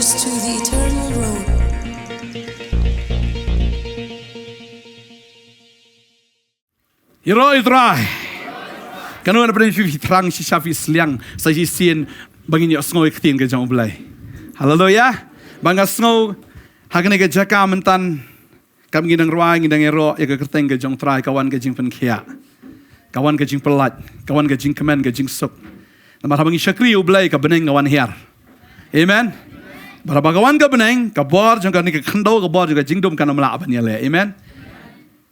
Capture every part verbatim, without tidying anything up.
To the eternal road. Ïaroh ïa u Trai. Kano na pdeng phi, phi thrang shisha, phi sliang sa shisien ba ngin ïohsngew ïa ka ktien ka jong U Blei. Haleluia. Ba nga sngew ha kane ka jaka mynta, kam ngi dang rwai, ngi dang ïaroh ïa ka kyrteng ka jong U Trai, ka wan ka jingpynkhiah, ka wan ka jingpyllait, ka wan ka jingkmen, ka jingsuk. Namar haba ngi shakri U Blei, ka bneng ka wan hiar. Amen. Bad haba ka wan ka bneng, ka bor jong kane ka khyndew, ka bor jong ka jingdum kan ym lah ban ïaleh. Amen.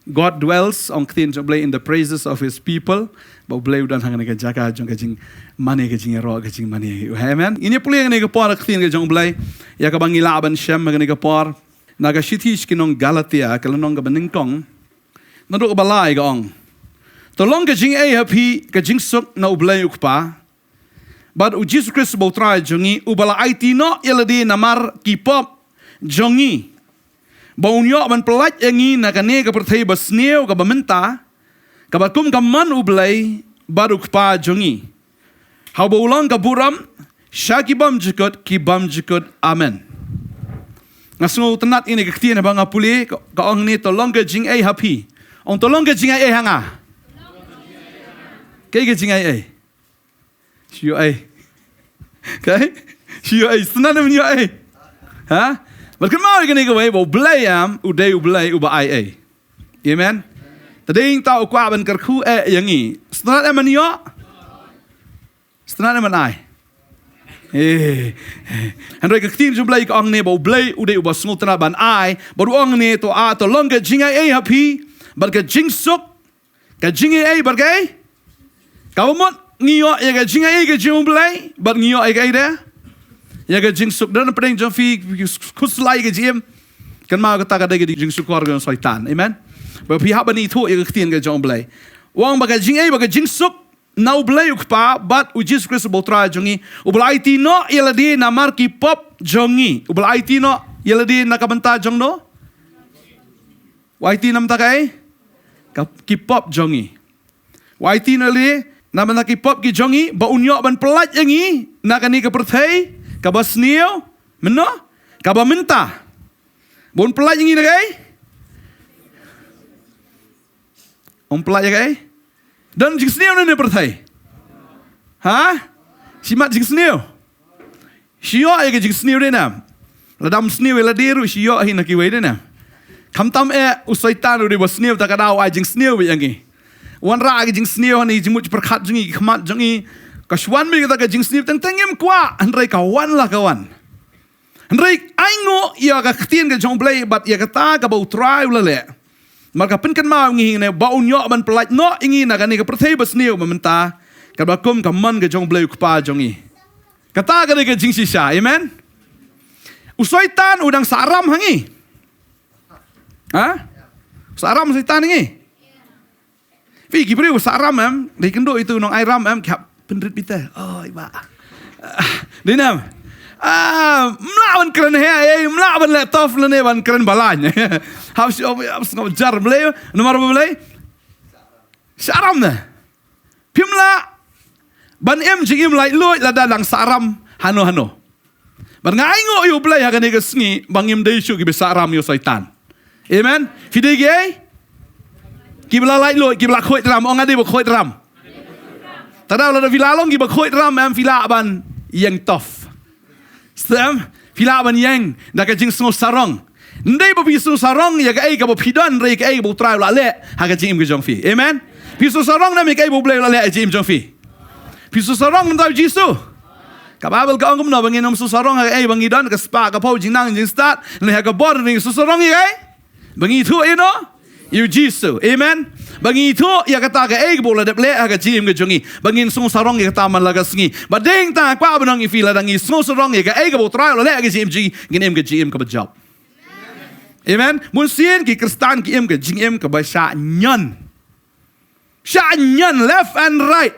God dwells, ong ka ktien jong U Blei, in the praises of his people. Ba U Blei u don ha kane ka jaka jong ka jingmane, ka jingïaroh, ka jingmane. Amen. Ngin ïa pule ha kane ka por ka ktien ka jong U Blei, ïa kaba ngi lah ban shem ha kane ka por. Na ka shithi sha ki nong Galatia, ka lynnong kaba nyngkong, naduh kaba lai, ka ong: To long ka jingaiei ha phi ka jingsuk na U Blei U Kpa bad U Jisu Khrist uba U Trai jong ngi, uba la aiti noh ïa lade namar ki pop jong ngi, ba un ïoh ban pyllait ïa ngi na kane ka pyrthei basniew kaba mynta, kaba kum ka mon U Blei bad U Kpa jong ngi, ha uba u long ka burom sha ki bymjukut ki bymjukut. Amen. Nga sngewtynnat ïa kane ka ktien haba nga pule, ka, ka ong ne: To long ka jingaiei ha phi. Ong: To long ka jingaiei ha nga. Kaei ka jingaiei? Shu ïoh ei. Kaei? Shu ïoh ei. Sngewtynnat ne ym ïoh ei? Ha? Bad kynmaw ïa kane kawei, ba U Blei em u dei U Blei uba aiei. Amen. Te dei tang u kwah ban kyrkhu eh ïa ngi. Sngewtynnat em ban ïoh? Sngewtynnat em ban ai? Eh. Hynrei ka ktien jong U Blei ka ong ne ba U Blei u dei uba sngewtynnat ban ai. Bad u ong ne: To, a, to long ka jingaiei ha phi bad ka jingsuk. Ka jingaiei bad kaei? Kaba mut ngi ïoh ïa ka jingaiei ka jong U Blei bad ngi ïoh ïa kaei de? Ïa ka jingsuk. Don pdeng jong phi khuslai ka jingim. Kynmaw, kata ka dei ka jingshukor ka jong u Soitan. Amen. Ba phi hap ban ithuh ïa ka ktien ka jong U Blei. U ong ba ka jingaiei bad ka jingsuk na U Blei U Kpa bad U Jisu Khrist uba U Trai jong ngi, uba la aiti noh ïa lade namar ki pop jong ngi. Uba la aiti noh ïa lade na ka bynta jong no? U aiti na bynta kaei? Ka, ki pop jong ngi. U aiti noh ïa lade na bynta ki pop ki jong ngi, ba un ïoh ban pyllait ïa ngi na kane ka pyrthei kaba sniew. Mynno? Kaba mynta. Ba un pyllait ïa ngi na kaei? Un pyllait ïa kaei? Don jingsniew ne na pyrthei? Ha? Shimet jingsniew? Shu ïoh ïa ka jingsniew, dei ne em? Lada ym sniew ïa lade ruh shu ïoh hi na kiwei, dei ne em? Khamtam eh u Soitan u dei ba sniew, ta ka daw u ai jingsniew beit ïa ngi. Wanrah ka jingsniew ha ki jingmut jingpyrkhat jong ngi, ki khmat jong ngi. Ka shu wan beit kata ka jingsniew, teng teng ngim kwah, hynrei ka wan la ka wan. Hynrei ainguh ïa ka ktien ka jong U Blei bad ïa kata kaba U Trai u la leh. Namar ka pynkynmaw ïa ngi hangne ba un ïoh ban pyllait noh ïa ngi na kane ka pyrthei basniew ba mynta, kaba kum ka mon ka jong U Blei U Kpa jong ngi. Kata ka dei ka jingshisha. Amen. U Soitan u dang sahram ha ngi. Ha? Sahram u Soitan ha ngi. Phi, ki briew sahram em, dei kynduh ïa utu u nongai ram em, ki hap pynrit beit te. Oi bah. Ah, dei ne em? Ah, ym lah ban kren heh, eh, ym lah ban leh tough lane ban kren balang. Hap shu, hap sngewbha jar Blei, namar ba Blei sahram ne. Phim lah ban im jingim laitluid lada dang sahram hano hano. Bad nga ainguh ïa U Blei ha kane ka sngi ba ngim dei shuh kiba sahram ïa u Soitan. Amen. Phi dei kiei? Kiba la laitluid, kiba la khuid ram. Ong, nga dei ba khuid ram. Te lada phi la long kiba khuid ram em, phi lah ban ïeng tough. Stem, phi lah ban ïeng da ka jingsngewsarong. Ym dei ba phi sngewsarong ïa kaei kaba phi don, hynrei ïa kaei kaba U Trai u la leh ha ka jingim ka jong phi. Amen. Phi sngewsarong ne em ïa kaei ba U Blei u la leh ha ka jingim jong phi? Phi sngewsarong na bynta U Jisu? Ka Baibl ka ong kumno, ba ngin ym sngewsarong ha kaei ba ngi don, ka spah ka phew, jingnang jingstad, ne ha ka bor, ne sngewsarong ïa kaei? Ba ngi ithuh ïa no? Ïa U Jisu. Amen. Ba ngi ithuh ïa kata kaei kaba u la dep leh ha ka jingim ka jong ngi. Ba ngin sngewsarong ïa kata man la ka sngi. Ba dei tang nga kwah ban ong ïa phi, lada ngi sngewsarong ïa kaei kaba U Trai u la leh ha ka jingim jong ngi, ngin im ka jingim kaba jop. Amen. Bun sien ki Khristan ki im ka jingim kaba shah ñion. Shah ñion left and right.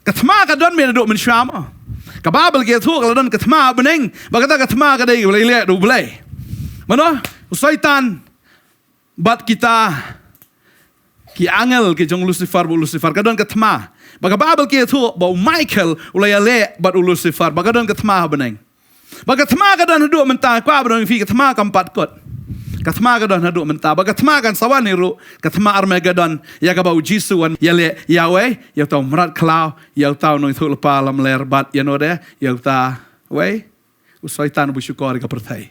Ka thma ka don beit naduh mynshuwa mo. Ka Baibl ka ïathuh ka la don ka thma ha bneng, bad kata ka thma ka dei kaba la leh da U Blei. Mano? U Soitan bad kita ki angel ki jong u Lucifer, bad u Lucifer, ka don ka thma. Bad ka Baibl ka ïathuh ba u Michael u la ïaleh bad u Lucifer, bad ka don ka thma ha bneng. Ba ka thma ka don haduh mynta, kwah ban ong ïa phi, ka thma kam pat kut. Ka thma ka don haduh mynta. Ba ka thma kan sa wan hi ruh, ka thma Armageddon, ïa kaba u Jisu u wan ïaleh ïa uwei, ïa uta u mrad khlaw, ïa uta u nongïathuhlypa lamler bad ïa uno de, ïa uta uwei, u Soitan uba shukor ïa ka pyrthei.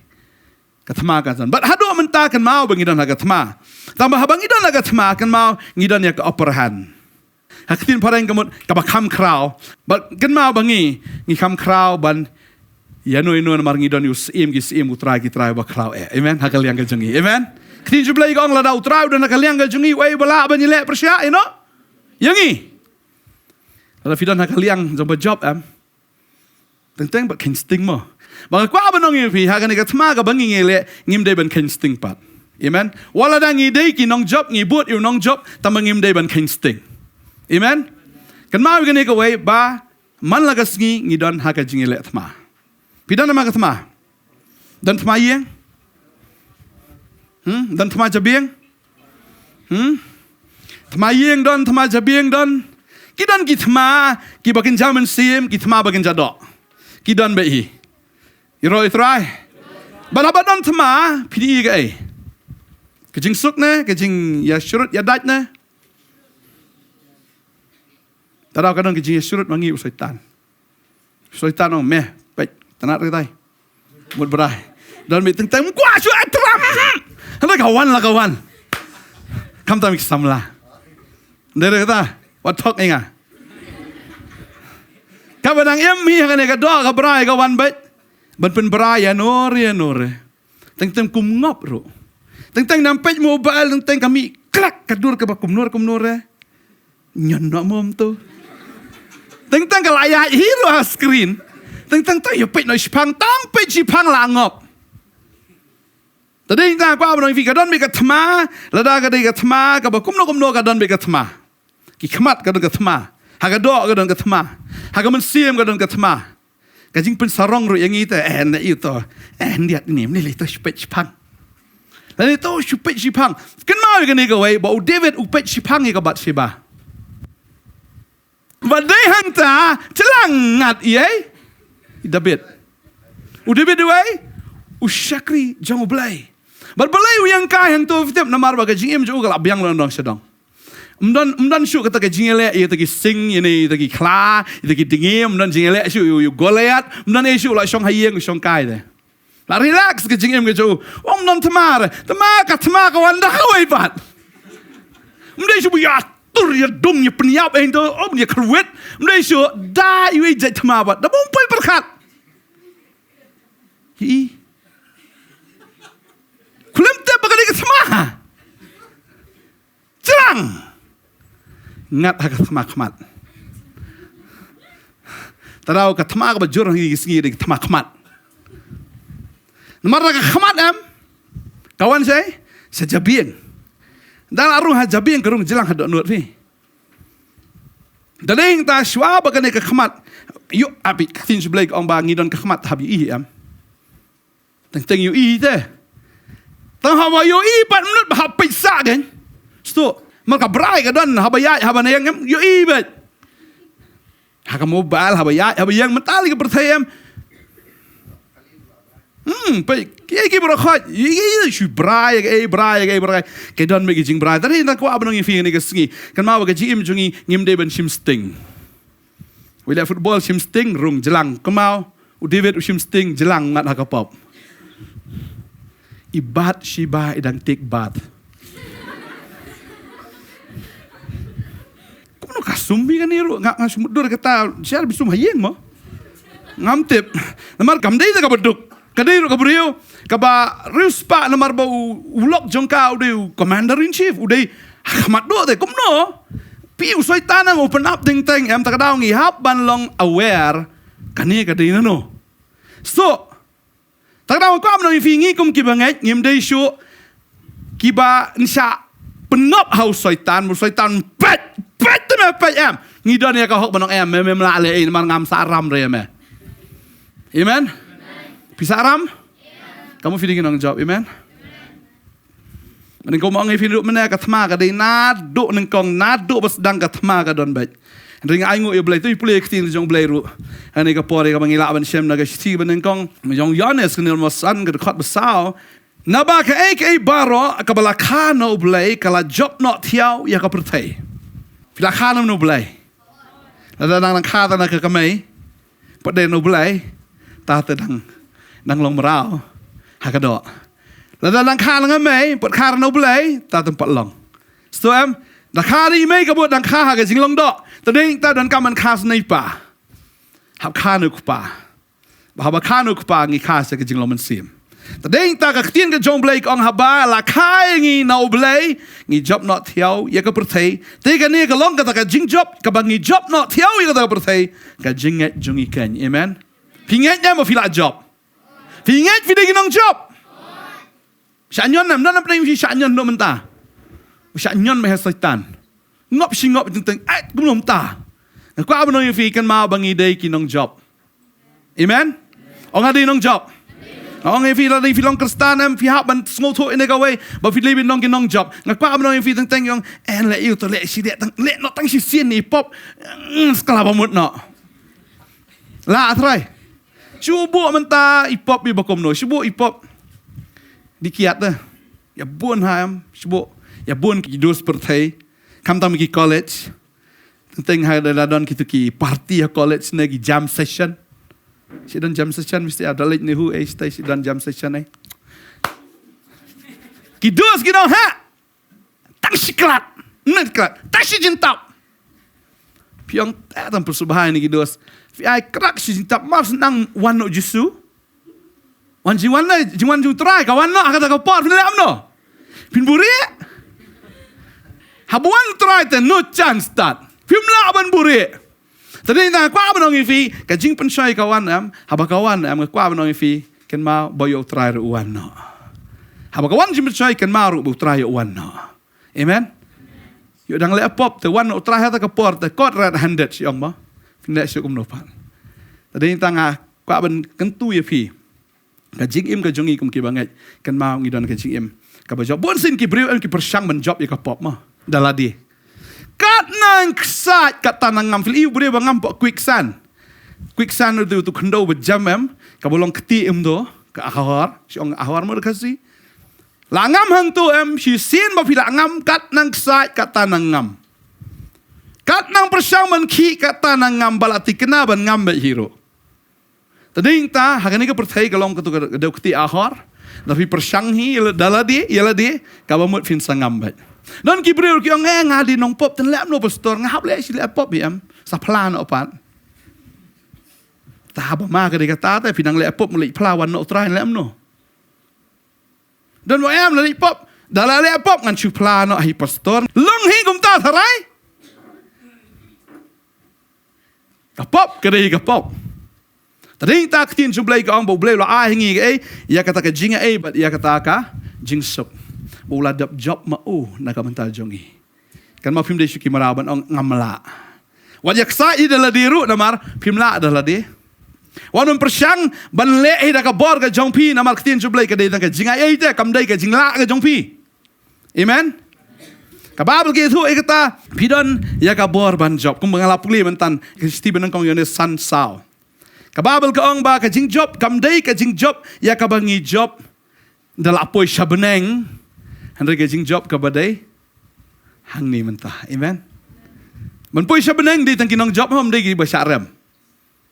Ka thma kan sa wan. Bad haduh mynta kynmaw ba ngi don ha ka thma. Tangba haba ngi don ha ka thma, kynmaw ngi don ïa ka upper hand. Ha ka ktien phareng ka mut kaba kham khraw. Bad kynmaw ba ngi, ngi kham khraw ban ïano ïano namar ngi don ïa u Syiem ki syiem, u Trai ki trai uba khraw eh. Amen. Ha ka liang ka jong ngi. Amen. Ka ktien jong U Blei ka ong lada u Trai u don ha ka liang ka jong ngi, uei ba lah ban ïaleh pyrshah ïano ïa ngi. Lada phi don ha ka liang jong ba jop em. Teng teng ba kheiñ sting mo. Ba nga kwah ban ong ïa phi, ha kane ka thma kaba ngi ngi leh, ngim dei ban kheiñ sting pat. Amen. Wat lada ngi dei ki nongjop, ngi bud ïa u nongjop, tangba ngim dei ban kheiñ sting. Amen. Kynmaw ïa kane kawei ba man la ka sngi ngi don ha ka jingïaleh thma. Phi don ha ka thma? Don thma ïing? Hmm? Don thma jabieng? Hmm? Thma ïing don, thma jabieng don. Ki don ki thma kiba kynja mynsiem, ki thma ba kynja doh. Ki don beit hi. Ïaroh ïa u Trai. Bad haba don thma, phi ïohi kaei? Ka jingsuk ne, ka jingïashrut ïadait ne? Tang ka don ka jingïashrut ma ngi, u Soitan. Soitan ong, meh, peit, tang ïa katai. Mut brai. Don beit teng teng, kwah shu ai tram. Hynrei ka wan la ka wan. Khamtam ki samla. Dei re kata, wat thok ïa nga. Kaba nang im hi ha kane ka doh ka brai ka wan beit. Ban pynbrai ïano re ïano re. Teng teng kum ngop ruh. Teng teng nang peit mobile, teng teng ka mih klak ka dur kaba kumno re kumno re. Ñion noh mom tu. Teng teng ka la ïaid hi ruh ha screen. Teng teng tang ïa peit noh shiphang, tang peit shiphang la ngop. Te dei tang kwah ban ong ïa phi, ka don beit ka thma, lada ka dei ka thma kaba kumno kumno, ka don beit ka thma. Ki khmat ka don ka thma. Ha ka doh ka don ka thma. Ha ka mynsiem ka don ka thma. Ka jingpynsarong ruh ïa ngi te, eh, na ïa to. Eh, ndiat ni, mne lei to shu peit shiphang. Lane to shu peit shiphang. Kynmaw ïa kane kawei, ba u David u peit shiphang ïa ka Bathsheba. Ba dei hangta, jlang ngat ïa i David. U David uwei, u shakri jong U Blei. Bad balei u ïeng kai hangto, phi tip, namar ba ka jingim jong u ka la biang lyndong sha dong. Ym don, ym don shuh kata ka jingïaleh ïa kita ki sing, ïa kita ki khla, ïa kita ki dngiem, ym don jingïaleh shuh ïa u Goliath, ym don ei shuh, la shong ha ïing, shong kai te. La relax ka jingim ka jong u. Ym don thma re. Thma, ka thma ka wan da kawei pat. Ym dei shuh ba ïa tur ïa dung ïa pynïap ei to, ym ïa kyrwit. Ym dei shuh da ïa u jait thma pat. Da bym poi pyrkhat. Hi. Khlem tip ba ka dei ka thma. Jlang. Ngat ha ka thma khmat. Tang ka thma kaba jur ha ngi ki sngi dei ka thma khmat. Namar da ka khmat em, ka wan sha, sha jabieng. Da la rung ha jabieng ka rung jlang ha dohnud phi. Da dei ta shuwa ba kane ka khmat. Ïoh, ha phi, ka ktien U Blei ka ong ba ngi don ka khmat hap ïohi em. Teng teng ïohi te. Tang haba ïohi pat mynta ba hap peit sah kein. Sdang. Namar ka brai ka don haba ïaid haba na ïeng em ïohi beit. Ha ka mobile haba ïaid haba ïeng mynta lei ka pyrthei em. Hmm, peit kiei ki baroh khoit. Ïohi, ïohi, shu brai ïa kaei, brai ïa kaei, brai. Ka don beit ki jingbrai. Te dei tang kwah ban ong ïa phi kane ka sngi. Kynmaw ba ka jingim jong ngi ngim dei ban shim sting. Wei leh football shim sting rung jlang, kynmaw. U David u shim sting jlang ngat ha ka pop. I Bathsheba i dang take bath. Kumno ka sum beit kane ruh, nga, nga shu mutdur kata, shisha ba sum ha ïing mo. Ngam tip. Namar kam dei da kaba duk. Ka dei ruh ka briew kaba riewspah namar ba u, u lok jong ka u dei u commander in chief, u dei ha khmat doh te, kumno? Phi, u Soitan nang open up teng teng em. Ta ka daw ngi hap ban long aware. Kane ka dei nano. So, ta ka daw kwah ban ong ïa phi ngi kum kiba ngeit ngim dei shuh kiba nsa pynngop ha u Soitan, u Soitan peit, peit te me peit em. Ngi don ïa ka hok ban ong em, me, mem lah leh ei namar ngam sah ram re me. Amen. Phi sah ram? Ka mut phi dei ki nongjop, amen. Mynnyngkong ma ong ïa phi ruh mynne ka thma ka dei naduh nyngkong, naduh ba sdang ka thma ka don beit. Hynrei nga ai nguh ïa U Blei, to pule ïa ka ktien jong U Blei ruh. Hangne ka por ïa kaba ngi lah ban shem na ka shithi banyngkong jong u Ïoannis, ka lynnong ba san, ka dkhot ba saw. Naba kaei kaei baroh kaba la kha na U Blei ka la jop noh thiaw ïa ka pyrthei. Phi la kha na U Blei? Lada dang kha tang na ka kamai, pat dei na U Blei, ta te dang, dang long mraw ha ka doh. Lada dang kha na ka mei, pat kha na U Blei, ta te pat long. Sngewthuh em? Da kha ri mei ka bud dang kha ha ka jinglong doh. Te dei ta don ka man kha snei pa. Hap kha na U Kpa. Ba haba kha na U Kpa ngi kha sa ka jinglong mynsiem. Te dei ta ka ktien ka jong U Blei ka ong haba la kha ïa ngi na U Blei, ngi jop noh thiaw ïa ka pyrthei. Te kane ka long kata ka jingjop, kaba ngi jop noh thiaw ïa kata ka pyrthei, ka jingngeit jong ngi kein. Amen. Phi ngeit ne em ba phi la jop? Phi ngeit phi dei ki nongjop? Shah ñion ne em, ne em phi shah ñion noh mynta? Shah ñion ma ha Soitan. Ngop shi ngop teng teng, ai, kumno mynta? Nga kwah ban ong ïa phi kynmaw ba ngi dei ki nongjop. Amen. Ong nga dei nongjop. Ong ïa phi lada phi long Khristan em, phi hap ban sngewthuh ïa kawei, ba phi dei ban long ki nongjop. Nga kwah ban ong ïa phi teng teng ïong, eh, leh ïa u to leh shi leh tang, leh noh tang shisien ïa i pop. Mm, skla ba mut noh. La trai. Shu buh mynta i pop i ba kumno, shu buh i pop. Dei kiad te. Ïa bun ha em, shu buh. Ïa bun ki dos pyrthei. Khamtam ki college. Teng teng ha da don kitu ki party ha college ne ki jam session. Shi don jam session mesti ada leit ne hu eh, shi don jam session eh. Ki dos ki nong ha. Tang shi krat. Nang krat. Tang shi jintap. Phi ong, eh, tang pyrshah bahai ne ki dos. Phi ai krat shi jintap, mar shu nang wan noh Jisu. Wan jingwan ne, jingwan jong U Trai, ka wan noh ha kata ka por, phin leh kumno? Phin buhrieh. Haba wan U Trai te, no chance tat. Phim lah ban buhrieh. Te dei nga kwah ban ong ïa phi, ka jingpynshoi ka wan em, haba ka wan em, nga kwah ban ong ïa phi, kynmaw ba ïa U Trai ruh u wan noh. Haba ka wan jingpynshoi kynmaw ruh ba U Trai u wan noh. Amen. Ïoh dang leh pop te wan U Trai ha kata ka por te caught red handed shi ong mo. Phin leh shi kumno pat. Te dei nga kwah ban kyntu ïa phi. Ka jingim ka jong ngi kum kiba ngeit, kynmaw ngi don ka jingim kaba jop. Bun sien ki briew em ki pyrshang ban jop ïa ka pop mo. Da lade. Kat nang ksait, kat ta nang ngam, phi la ïohi u briew ba ngam pok quicksand. Quicksand u tu khyndew ba jam em, kaba long kti em tu, ka ahor, shi ong ahor mo da Khasi. La ngam hangtu em, shisien ba phi la ngam, kat nang ksait, kat ta nang ngam. Kat nang pyrshang ban khih, kat ta nang ngam, ba la thikna ban ngam beit hi ruh. Te dei ta, ha kane ka pyrthei ka long katu ka, ka dei kti ahor. Da phi pyrshang hi, ïa la, da lade, ïa lade, kaba mut phin sa ngam beit. Don ki briew ki ong, eh, nga dei nongpop, te leh kumno pastor, nga hap leh shi leh pop hi em, sa phla noh pat. Te haba ma ka dei kata te, phi nang leh pop, leh phla wan noh U Trai leh kumno. Don mo em, la leh pop, da la leh pop ngan shu phla noh hi pastor. Long hi kumta tharai. Ka pop, ka dei ka pop. Te dei ta ka ktien jong U Blei ka ong ba U Blei u la ai ha ngi kaei, ïa kata ka jingai, bad ïa kata ka jingsuk. Ba u la dep jop ma u na ka bynta jong ngi. Kynmaw phim dei shu ki mraw ban ong ngam lah. Wat ïa ksait hi da lade ruh namar phim lah da lade. Wat ym pyrshang ban leh hi da ka bor ka jong phi namar ka ktien jong U Blei ka dei tang ka jingai ei te kam dei ka jinglah ka jong phi. Amen. Ka Baibl ka ïathuh ïa kata phi don ïa ka bor ban jop. Kumba nga la pule mynta ka shithi banyngkong Ïoannis san saw. Ka Baibl ka ong ba ka jingjop kam dei ka jingjop ïa kaba ngi jop da la poi sha bneng, hynrei ka jingjop kaba dei hangne mynta. Amen. Ban poi sha bneng dei tang ki nongjop, ym dei kiba shah rem.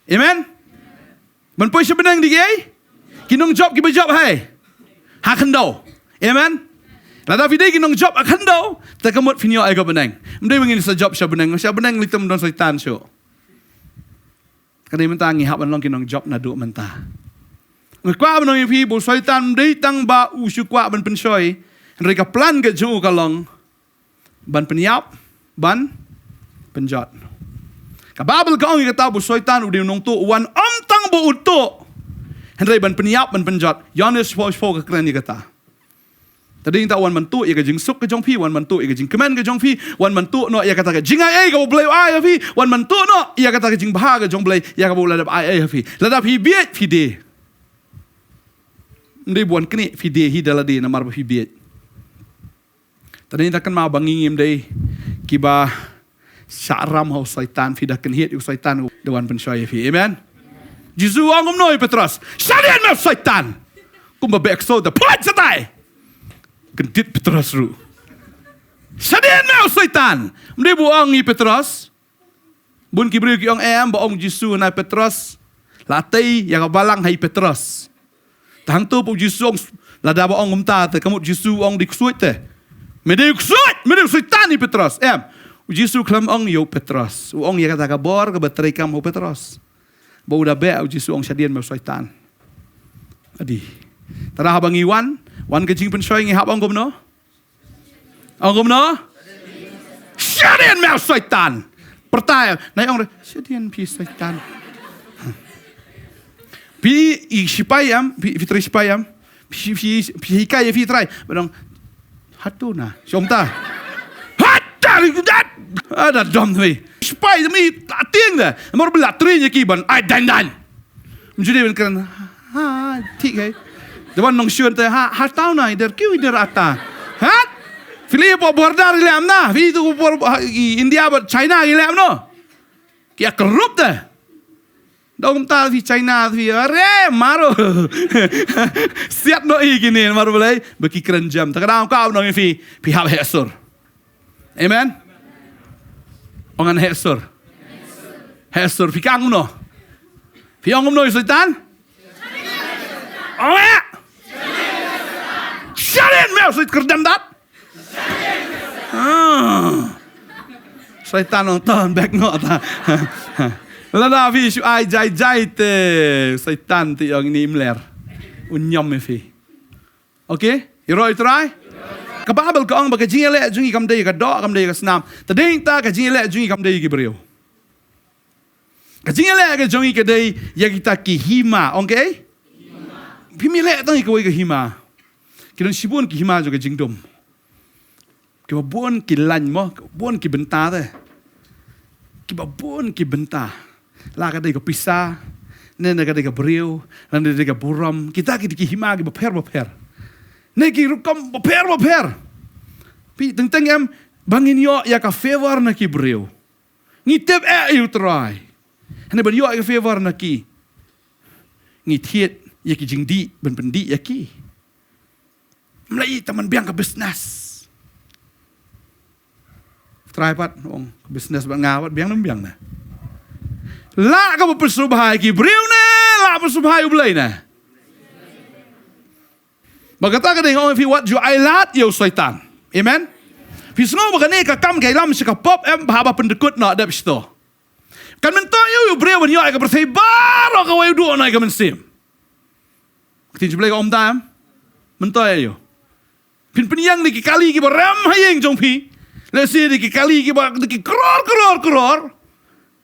Amen. Ban poi sha bneng dei ki ei? Ki nongjop kiba jop hi ha khyndew. Amen. Lada phi dei ki nongjop ha khyndew, te ka mut phin ïoh ïa ka bneng. Ym dei ba ngin sa jop sha bneng, sha bneng lei tam don Soitan shuh. Ka dei mynta ngi hap ban long ki nongjop naduh mynta. Nga kwah ban ong ïa phi ba u Soitan ym dei tang ba u shu kwah ban pynshoi. Hynrei ka plan ka jong u ka long ban pynïap, ban pynjot. Ka Baibl ka ong ïa kata ba u Soitan u dei u nongtuh, u wan ym tang ba u tuh, hynrei ban pynïap, ban pynjot. Ïoannis four four ka kren ïa kata. Te dei ta wan ban tuh ïa ka jingsuk ka jong phi, wan ban tuh ïa ka jingkmen ka jong phi, wan ban tuh noh ïa kata ka jingai ei kaba u Blei u ai ha phi, wan ban tuh noh ïa kata ka jingbha ka jong u Blei ïa kaba u la dep ai ei ha phi. Lada phi bieit phi die. Ym dei ba wan knieh phi die hi da lade namar ba phi bieit. Te dei ta kynmaw ba ngi ngim dei kiba Shah ram ha u Soitan, phi da kynhied ïa u Soitan, u da wan pynshoi ïa phi. Amen. Jisu u ong kumno ïa u Petros? Shadien me u Soitan. Kumba beh ksew te phoit shatai. Kyndit Petros ruh. Shadien me u Soitan. Ym dei ba u ong ïa u Petros. Bun ki briew ki ong em, ba ong u Jisu na u Petros. La tei ïa ka balang ha u Petros. Te hangto pat u Jisu ong, lada ba ong kumta te, ka mut u Jisu u ong dei ksuid te. Me dei ksuid, me dei Soitan ïa u Petros. Em, u Jisu khlem ong ïa u Petros. U ong ïa kata ka bor kaba treikam ha u Petros. Ba u da beh, u Jisu ong shadien me u Soitan. Adi. Te haba ngi wan, wan ka jingpynshoi ngi hap ong kumno? Ong kumno? Shadien me u Soitan. Pyrta ïa, nai ong re, shadien phi Soitan. Phi i shipai em, phi, phi trei shipai em. Phi, phi, phi hikai ïa phi trei. Ba ong, hato na, shong ta. Hatta ri kudat. Ada dom twi. Shipai mi ta tieng da. Mar bela trei ïa ki ban, ai dan dan. Mjudi ban kren, ha, thik hai. Dewan nongshun te, ha, ha tau na, idhar kyun idhar aata. Ha? Phi leh hapoh border i leh em na, phi tu por, ha, i India bad China i leh em no. Ki ïa kyrhuh te. Dong ta phi China phi, are, maro. Siat no i kine, maro balei, ba ki kren jam. Ta ka dang ka no phi, phi hap heh sur. Amen. Ong ngan heh sur. Heh sur, phi kang kumno? Phi ong kumno ïa u Soitan? Ong eh. Shadien me u Soitan, kyrdem dat. Ah. Soitan ong ton bek no ta. Lada phi shu ai jai jai te Soitan te ong ini mler. Un ñiom ïa phi. Okay? Ïaroh ïa u Trai. Ka Baibl ka ong ba ka jingïaleh jong ngi kam dei ka doh, kam dei ka snam. Te dei ta ka jingïaleh jong ngi kam dei ki briew. Ka jingïaleh ka jong ngi ka dei ïa kita ki hima, ong kaei? Phim ïaleh tang ïa kawei ka hima. Ki don shibun ki hima jong ka jingdum. Kiba bun ki lain mo, bun ki bynta te. Kiba bun ki bynta. La ka dei ka pisa, ne na ka dei ka briew, ne na ka dei ka burom. Kita ki dei ki hima kiba pher bapher. Ne ki rukom bapher bapher. Phi teng teng em, ba ngin ïoh ïa ka favor na ki briew. Ngi tip eh ïa u Trai. Hynrei ban ïoh ïa ka favor na ki, ngi thied ïa ki jingdih, ban pyndih ïa ki. Ym lah ïa ta man biang ka business. Trai pat, ong, ka business bad nga pat, biang ne ym biang ne. Lah kaba pynsngewbha ïa ki briew ne, lah pynsngewbha ïa u Blei ne. Ba kata ka dei nga ong ïa phi wat ju ailad ïa u Soitan. Amen. Phi sngew ba kane ka kam ka ïalam sha ka pop em, haba pyndkut noh dep shto. Kan myntoi ïa u briew ban ïoh ïa ka pyrthei baroh kawei u duh noh ïa ka mynsiem. Ka ktien jong u Blei ka ong kumta em. Myntoi ïa u. Phin pynïeng da ki kali kiba rem ha ïing jong phi. Lehse da ki kali kiba, da ki klur klur klur.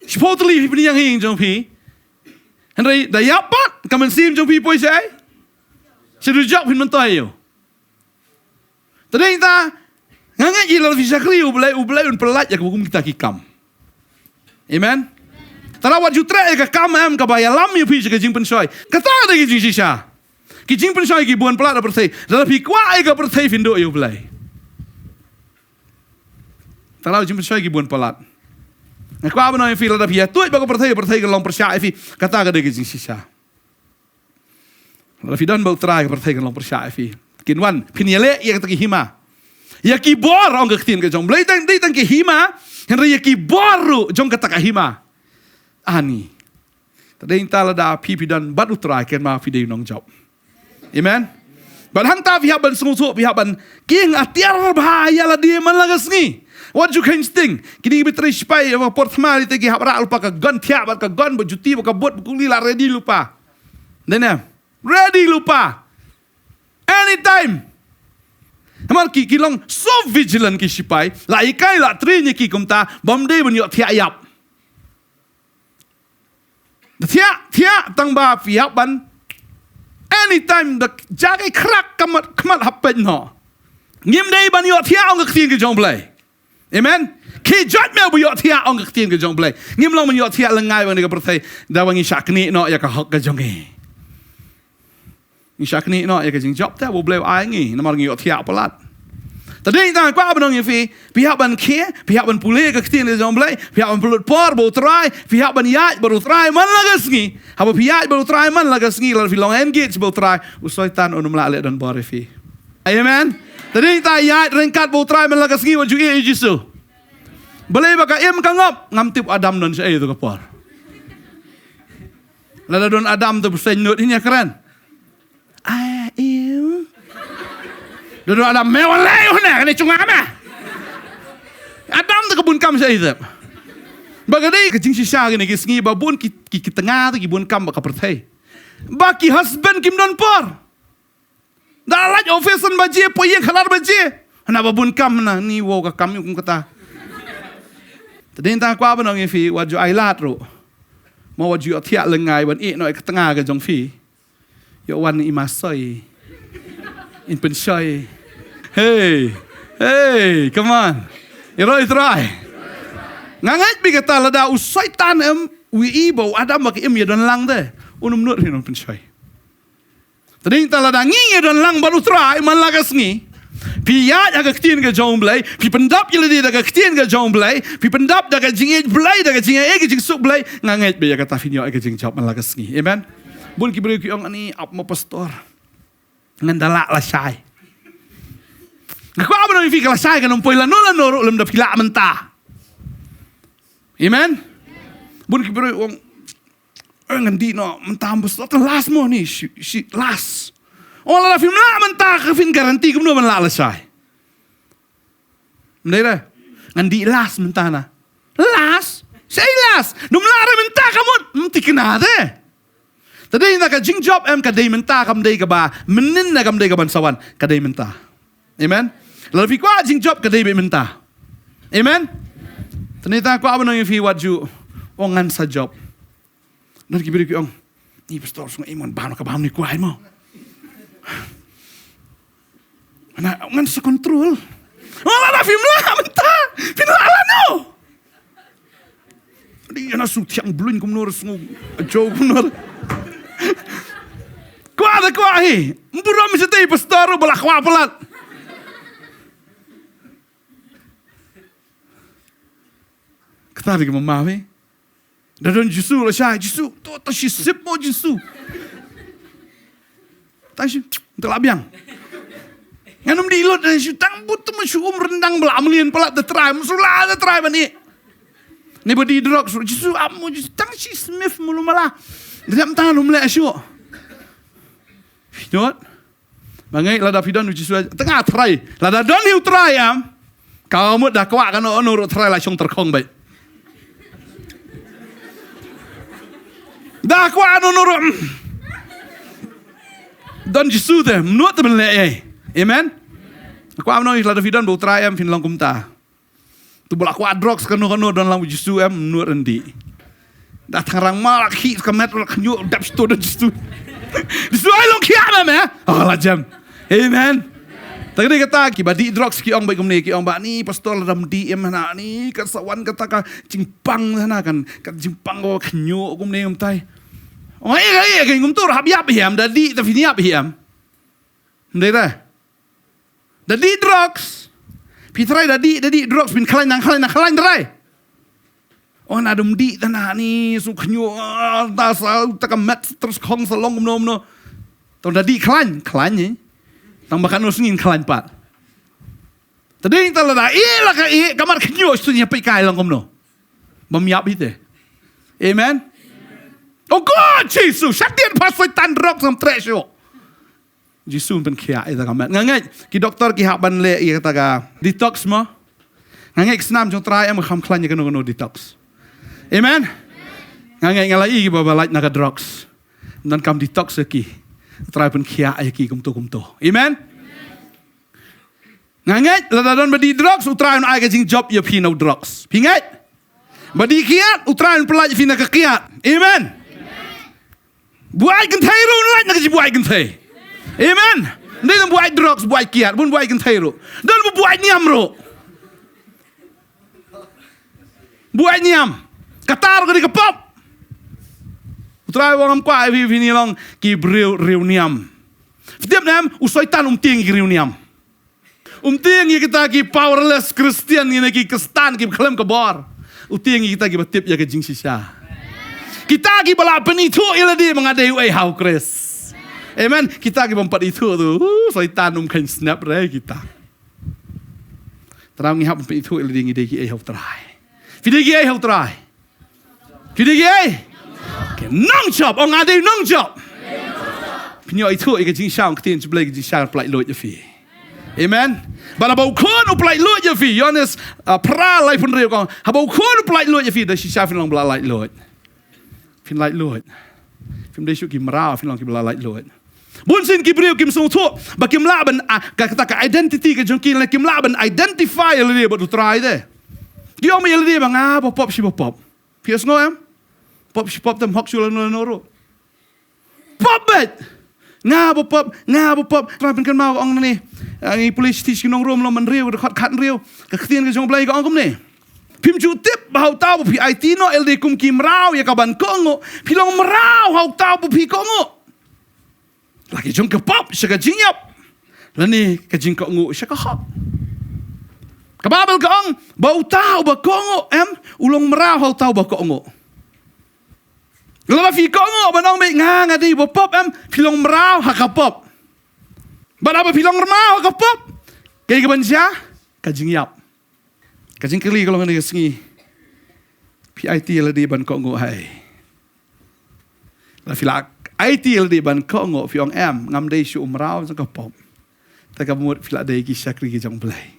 Shiphew tylli phi pynïeng ha ïing jong phi. Hynrei da ïap pat ka mynsiem jong phi poi shaei? Sha dujok phin myntoi ïa u. Te dei ta, nga ngeit ïa lada phi shakri ïa u Blei, u Blei un pyllait ïa kaba kum kita ki kam. Amen. Te lada wat ju treh ïa ka kam em kaba ïalam ïa phi sha ka jingpynshoi, kata ka dei ka jingshisha. Ki jingpynshoi ki bun palat ha pyrthei. Lada phi kwah ïa ka pyrthei phin duh ïa u Blei. Te lada jingpynshoi ki bun palat. Nga kwah ban ong ïa phi lada phi ïathuh ba ka pyrthei, pyrthei ka long pyrshah ïa phi. Kata ka dei ka jingshisha. Lada phi don bad u Trai ka pyrthei kan long pyrshah ïa phi. Kin wan, phin ïaleh ïa kata ki hima. Ïa ki bor ong ka ktien ka jong u Blei tang, dei tang ki hima, hynrei ïa ki bor ruh jong kata ka hima. Ani. Te dei ta lada phi phi don bad u Trai kynmaw phi dei u nongjop. Amen. Bad hangta phi hap ban sngewthuh, phi hap ban king atiar bha ïa lade man la ka sngi. Wat ju kheiñ sting. Kine ki ba trei shipai, ïa ba por thma ri te ki hap rah lypa ka gun thiah bad ka gun bad juti bad ka boot bad kuli la ready lypa. Dei ne? Ready lypa. Anytime. Namar ki, ki long so vigilant ki shipai. La hikai la train ïa ki kumta, bym dei ban ïoh thiah ïap. Da thiah, thiah tang ba phi hap ban. Anytime da jaka khrak khmat, khmat hap peit noh. Ngim dei ban ïoh thiah ong ka ktien ka jong u Blei. Amen. Ki jot me ba ïoh thiah ong ka ktien ka jong u Blei. Ngim long ban ïoh thiah lyngngai bad kane ka pyrthei. Da ba ngi shah knieh noh ïa ka hok ka jong ngi. Ngi shah knieh noh ïa ka jingjop te ba u Blei u ai ngi namar ngi ïoh thiah palat. Te dei tang kwah ban ong ïa phi, phi hap ban khie, phi hap ban pule ka ktien ka jong U Blei, phi hap ban pynlut por bad U Trai, phi hap ban ïaid bad U Trai man la ka sngi. Haba phi ïaid bad U Trai man la ka sngi, lada phi long engage bad U Trai, u Soitan un ym lah leh donbor ïa phi. Amen. Te dei tang ïaid ryngkat bad U Trai man la ka sngi, wat ju ïeit ïa U Jisu. Balei ba ka im ka ngop, ngam tip Adam don shaei tu ka por. Lada don Adam tu bseiñ nud hi ïa kren. Ai, im. Don Adam me wan lei huna kane chunga me. Adam tu ka bun kam shaei tep. Ba ka dei ka jingshisha kine ki sngi ba bun ki, ki, ki tnga tu ki bun kam bad ka pyrthei. Ba ki husband kim don por. Da leit office san baje, poi ïing khatar baje. Hana ba bun kam na, ni wow ka kam ïa kum kata. Te dei tang kwah ban ong ïa phi, wat ju ai lad ruh. Mo wat ju thiah lyngngai ban ïeh noh ïa ka tnga ka jong phi. Ïoh wan i masoi. In pynshoi. Hey. Hey, come on. Ïaroh i Trai. Nga ngeit bha kata lada u Soitan em, u ïohi ba u Adam ba ka im ïa don lang te. Un ym nud hi un pynshoi. Te dei tang lada ngi ïa don lang bad U Trai man la ka sngi. Phi ïaid ha ka ktien ka jong U Blei, phi pyndap ïa lade da ka ktien ka jong U Blei, phi pyndap da ka jingïeit Blei, da ka jingïeit ka jingsuk Blei, nga ngeit bha ïa kata phin ïoh ïa ka jingjop man la ka sngi. Amen. Bun ki briew ki ong ani ap mo pastor. Ngan da lah lashai. Nga kwah ban ong ïa phi ka lashai kan ym poi lano lano ruh lymda phi lah mynta. Amen. Bun ki briew ong Eh, ngan dih noh mynta mo pastor, tang last mo ni, shi, shi, last. Oh, lada phim lah mynta ka phin guarantee kumno ban lah lashai. Ym dei re? Ngan dih last mynta na. Last? Shaei last? Ym lah re mynta ka mut. Ym thikna te. Te dei na ka jingjop em ka dei mynta kam dei kaba mynnin ne kam dei ka ban sa wan. Ka dei mynta. Amen. Lada phi kwah jingjop ka dei beit mynta. Amen. Te dei tang kwah ban ong ïa phi wat ju ong ngan sa jop. Don ki briew ki ong, ni pastor, sngewbha ïa mon bam ka bam ni kwai mo. Na ngan sa control. Oh, lada phim lah mynta. Phin lah lano? Dei ïa na suk thiang blun kumno re sngew. Ajo kumno re. Kwah da kwah hi. Burom shatei pastor ba la kwah palat. Kata dei ka mama phi. Da don Jisu lashai, Jisu, to, to shi sip mo Jisu. Tang shi, te la biang. Ngan ym dih lut, shi tang but mo shu um ryndang ba la mlien palat da Trai, mo shu la da Trai ban ïeh. Ni ba dih drugs, Jisu ap mo Jisu, tang shi sniff mo lum la. Dep tang lum leh shu. Not. Ba ngai lada phi don u Jisu, tang nga Trai. Lada don hi u Trai am. Ka mut da kwah kano kano ruh Trai la shong tyrkhong beit. Da kwah kano kano ruh. Don Jisu te, mynta te ban leh ei. Amen. Kwah kano lada phi don ba u Trai am phin long kumta. Tu ba la kwah drugs kano kano don lang u Jisu em, nud ryndih. Da thangrang ma la khih ka met la khñiuh dap sto don Jisu. Jisu ai long khiah mem eh. Oh la jem. Amen. Tang dei kata ki ba dih drugs ki ong ba kumne ki ong ba ni pastor la dam dih em hana ni ka sa wan kata ka jingpang hana kan ka jingpang ko khñiuh kumne kumtai. Ong ai ai ai kumtu hap ïap hi em da dih ta phin ïap hi em. Ym dei re. Da dih drugs. Phi trai da dih, da dih drugs, phin khlaiñ nang khlaiñ nang khlaiñ trai. Oh, na dum dih ta na ni, su khñiuh, ah, ta sa, ta ka met, tyrkhong sa long kumno kumno. Tang da dih khlaiñ, khlaiñ eh. Tang ba katno sngi khlaiñ pat. Ta dei ta lada ïeh la ka ïeh, ka mat khñiuh shu ïa peit kai long kumno. Bym ïap hi te. Amen. Oh God, Jisu, shatian pa Soitan drugs ngam treh shuh. Jisu pynkhiah ïa ta ka met. Nga ngeit ki doktor ki hap ban leh ïa kata ka detox mo. Nga ngeit ka snam jong Trai em ka kham khlaiñ ïa kano kano detox. Amen. Nga ngeit nga la i kiba ba lait na ka drugs. Ym don kam detox ïa ki. Trai pynkhiah ïa ki kumto kumto. Amen. Nga ngeit lada don ba dih drugs u Trai un ai ka jingjop ïa phi na u drugs. Phi ngeit? Ba dih kiad u Trai un pyllait ïa phi na ka kiad. Amen. Buaid kynthei ruh un lait na ka jingbuaid kynthei. Amen. Ym dei tang buaid drugs, buaid kiad, bun buaid kynthei ruh. Don ba buaid niam ruh. Buaid niam. Kata ruh ka dei ka pop. U Trai u ong ngam kwah ïa phi phin long ki briew riewniam. Phi tip ne em, u Soitan um tieng ki riewniam. Um tieng ïa kita ki powerless Christian, ïa ki Khristan ki khlem ka bor. U tieng ïa kita kiba tip ïa ka jingshisha. Kita kiba la pynithuh ïa lade ba nga dei uei ha u Khrist. Amen. Kita kiba ym pat ithuh tu, uh, Soitan um kheiñ snap re kita. Tang ngi hap pynithuh ïa lade ngi dei kiei ha u Trai. Phi dei kiei ha u Trai. Phi dei kiei? Ki nongjop. Ong nga dei nongjop. Phin ïoh ithuh ïa ka jingshisha, ong ka ktien jong U Blei, ka jingshisha ka pyllait luid ïa phi. Amen. Bad haba u Khun u pyllait luid ïa phi, Ïoannis, uh, phra laiphew hynriew ka ong, haba u Khun u pyllait luid ïa phi, da shisha phin long ba la lait luid. Phin lait luid. Phim dei shuh ki mraw, phin long kiba la lait luid. Bun sien ki briew kim sngewthuh ba kim lah ban, ah, ka, kata ka identity ka jong ki, lane kim lah ban identify ïa lade bad u Trai te. Ki ong ïa lade ba nga ba pop shi ba pop. Phi sngew em? Pop shi pop te ym hok shuh lano lano ruh. Pop beit. Nga ba pop, nga ba pop. Trai pynkynmaw ong ne. Ah, ngi pule shi nongrum, long hynriew, dkhot khathynriew. Ka ktien ka jong U Blei ka ong kumne. Phim ju tip ba ha uta uba phi aiti noh ïa lade kum ki mraw ïa ka ban kohnguh, phi long mraw ha uta uba phi kohnguh. La ki jong ka pop sha ka jingïap, lane ka jingkohnguh sha ka hok. Ka Baibl ka ong ba uta uba kohnguh, em, u long mraw ha uta uba kohnguh. Lada phi kohnguh ban ong beit nga, nga dei ba pop, em, phi long mraw ha ka pop. Bad haba phi long mraw ha ka pop, kaei kaban jia? Ka jingïap. Ka jingkylli ka long kane ka sngi, phi aiti ïa lade ban kohnguh haei? Lada phi la aiti ïa lade ban kohnguh, phi ong em, ngam dei shuh u mraw jong ka pop, te kaba mut phi la dei ki shakri ki jong U Blei.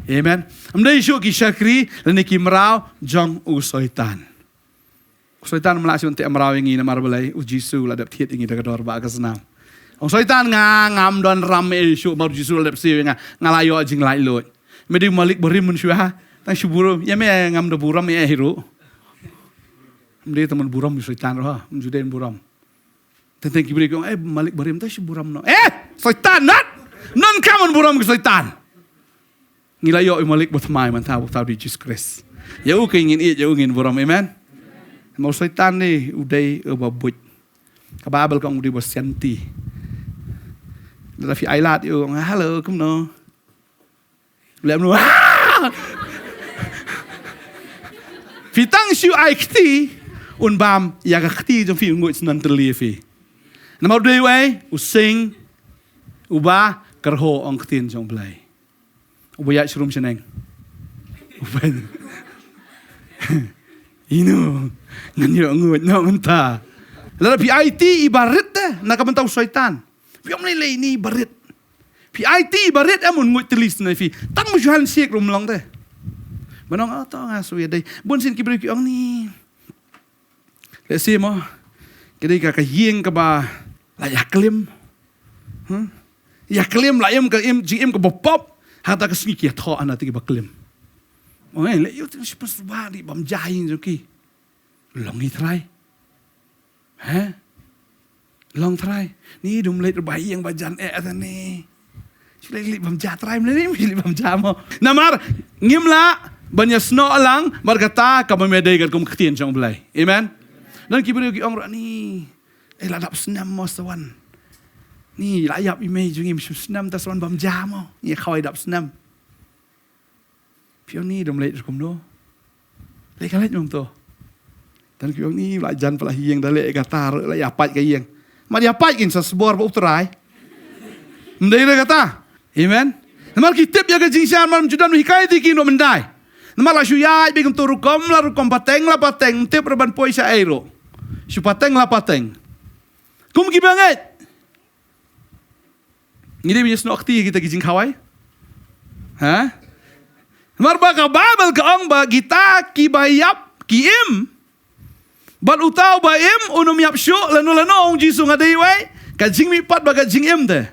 Amen. Ym dei shuh ki shakri lane ki mraw jong u Soitan. U Soitan um lah shuh ban teh mraw ïa ngi namar balei? U Jisu la dep thied ïa ngi da ka dor ba ka snam. Ong Soitan, nga ngam don ram ei shuh, namar u Jisu la dep siew ïa nga, nga la ïoh jinglaitluid. Me dei u malik barim mynshuwa, tang shu burom. Ïa me ngam da burom ei hi ruh. Me dei tang ban burom u Soitan ruh, me ju dei ban burom. Teng teng ki briew ki ong, eh, malik barim, tang shu burom noh. Eh, Soitan, nat! Nat, kam ban burom ki Soitan. Ngi la ïoh u malik ba thymmai mynta, uta u dei Jisu Khrist. Ïa u keiñ ngin ïeit, ïa u ngin burom, amen. Namar u Soitan ne u dei uba buit. Ka Baibl ka ong u dei uba sianti. Lada phi ailad ïa u, ong, hello, kumno? Lem lu. Ah! Phi tang shu ai kti, un bam ïa ka kti jong phi, un nguid snem tylli ïa phi. Namar u dei uei? U sing uba kyrhuh, ong ktien jong U Blei. Uba ïaid shrum shaneng. Uba ino ngan ïoh nguid noh mynta. Lada phi aiti iba rit te na ka bynta u Soitan, phi ong lei lei ni iba rit. Phi aiti iba rit, em, un nguid tylli snem ïa phi. Tang ba shu handshake ruh ym long te. Ban ong, oh, to nga shu ïa dei. Bun sien ki briew ki ong ni. Lehse mo, ka dei ka, ka ïing kaba la ïaklim. Huh? Ïaklim, la im ka im, jingim kaba pop. Hata ka sngi ki ïathoh hana te kiba klim. Ong, eh, leh ïoh te shu pas ba dei bam ja ïing jong ki. Long hi trai. He? Long trai. Ni dum leit ruh ba ïing ba jan eh ata ni. Shu leit leit bam ja trai, mlei leit bam ja mo. Namar ngim lah ban ïasnoh lang bad kata kaba me dei katkum ka ktien jong U Blei. Amen. Don ki briew ki ong ruh ni, eh, la dap snem mo sa wan. Ni la ïap i mei jong ngi, shim snem ta sa wan bam ja mo. Ngi khawai dap snem. Phi ong ni dum leit ruh kumno. Leit ka leit mem to. Tang ki ong ni la jan pala ïing da leh kata ruh la ïa pait ka ïing. Mar ïa pait kin sa sbor ba U Trai. Ym dei re kata. Amen. Namar ki tip ïa ka jingshisha, mar ym ju don hikai te ki noh myndai. Namar la shu ïaid beit kumto rukom la rukom, pateng la pateng, ym tip re ban poi sha ei ruh. Shu pateng la pateng. Kum kiba ngeit. Ngi dei ban ïasnoh kti kita ki jingkhawai? Ha? Namar ba ka Baibl ka ong ba kita kiba ïap ki im. Bad uta uba im un ym ïap shuh lano lano, ong Jisu, nga dei uei? Ka jingmihpat bad ka jingim te.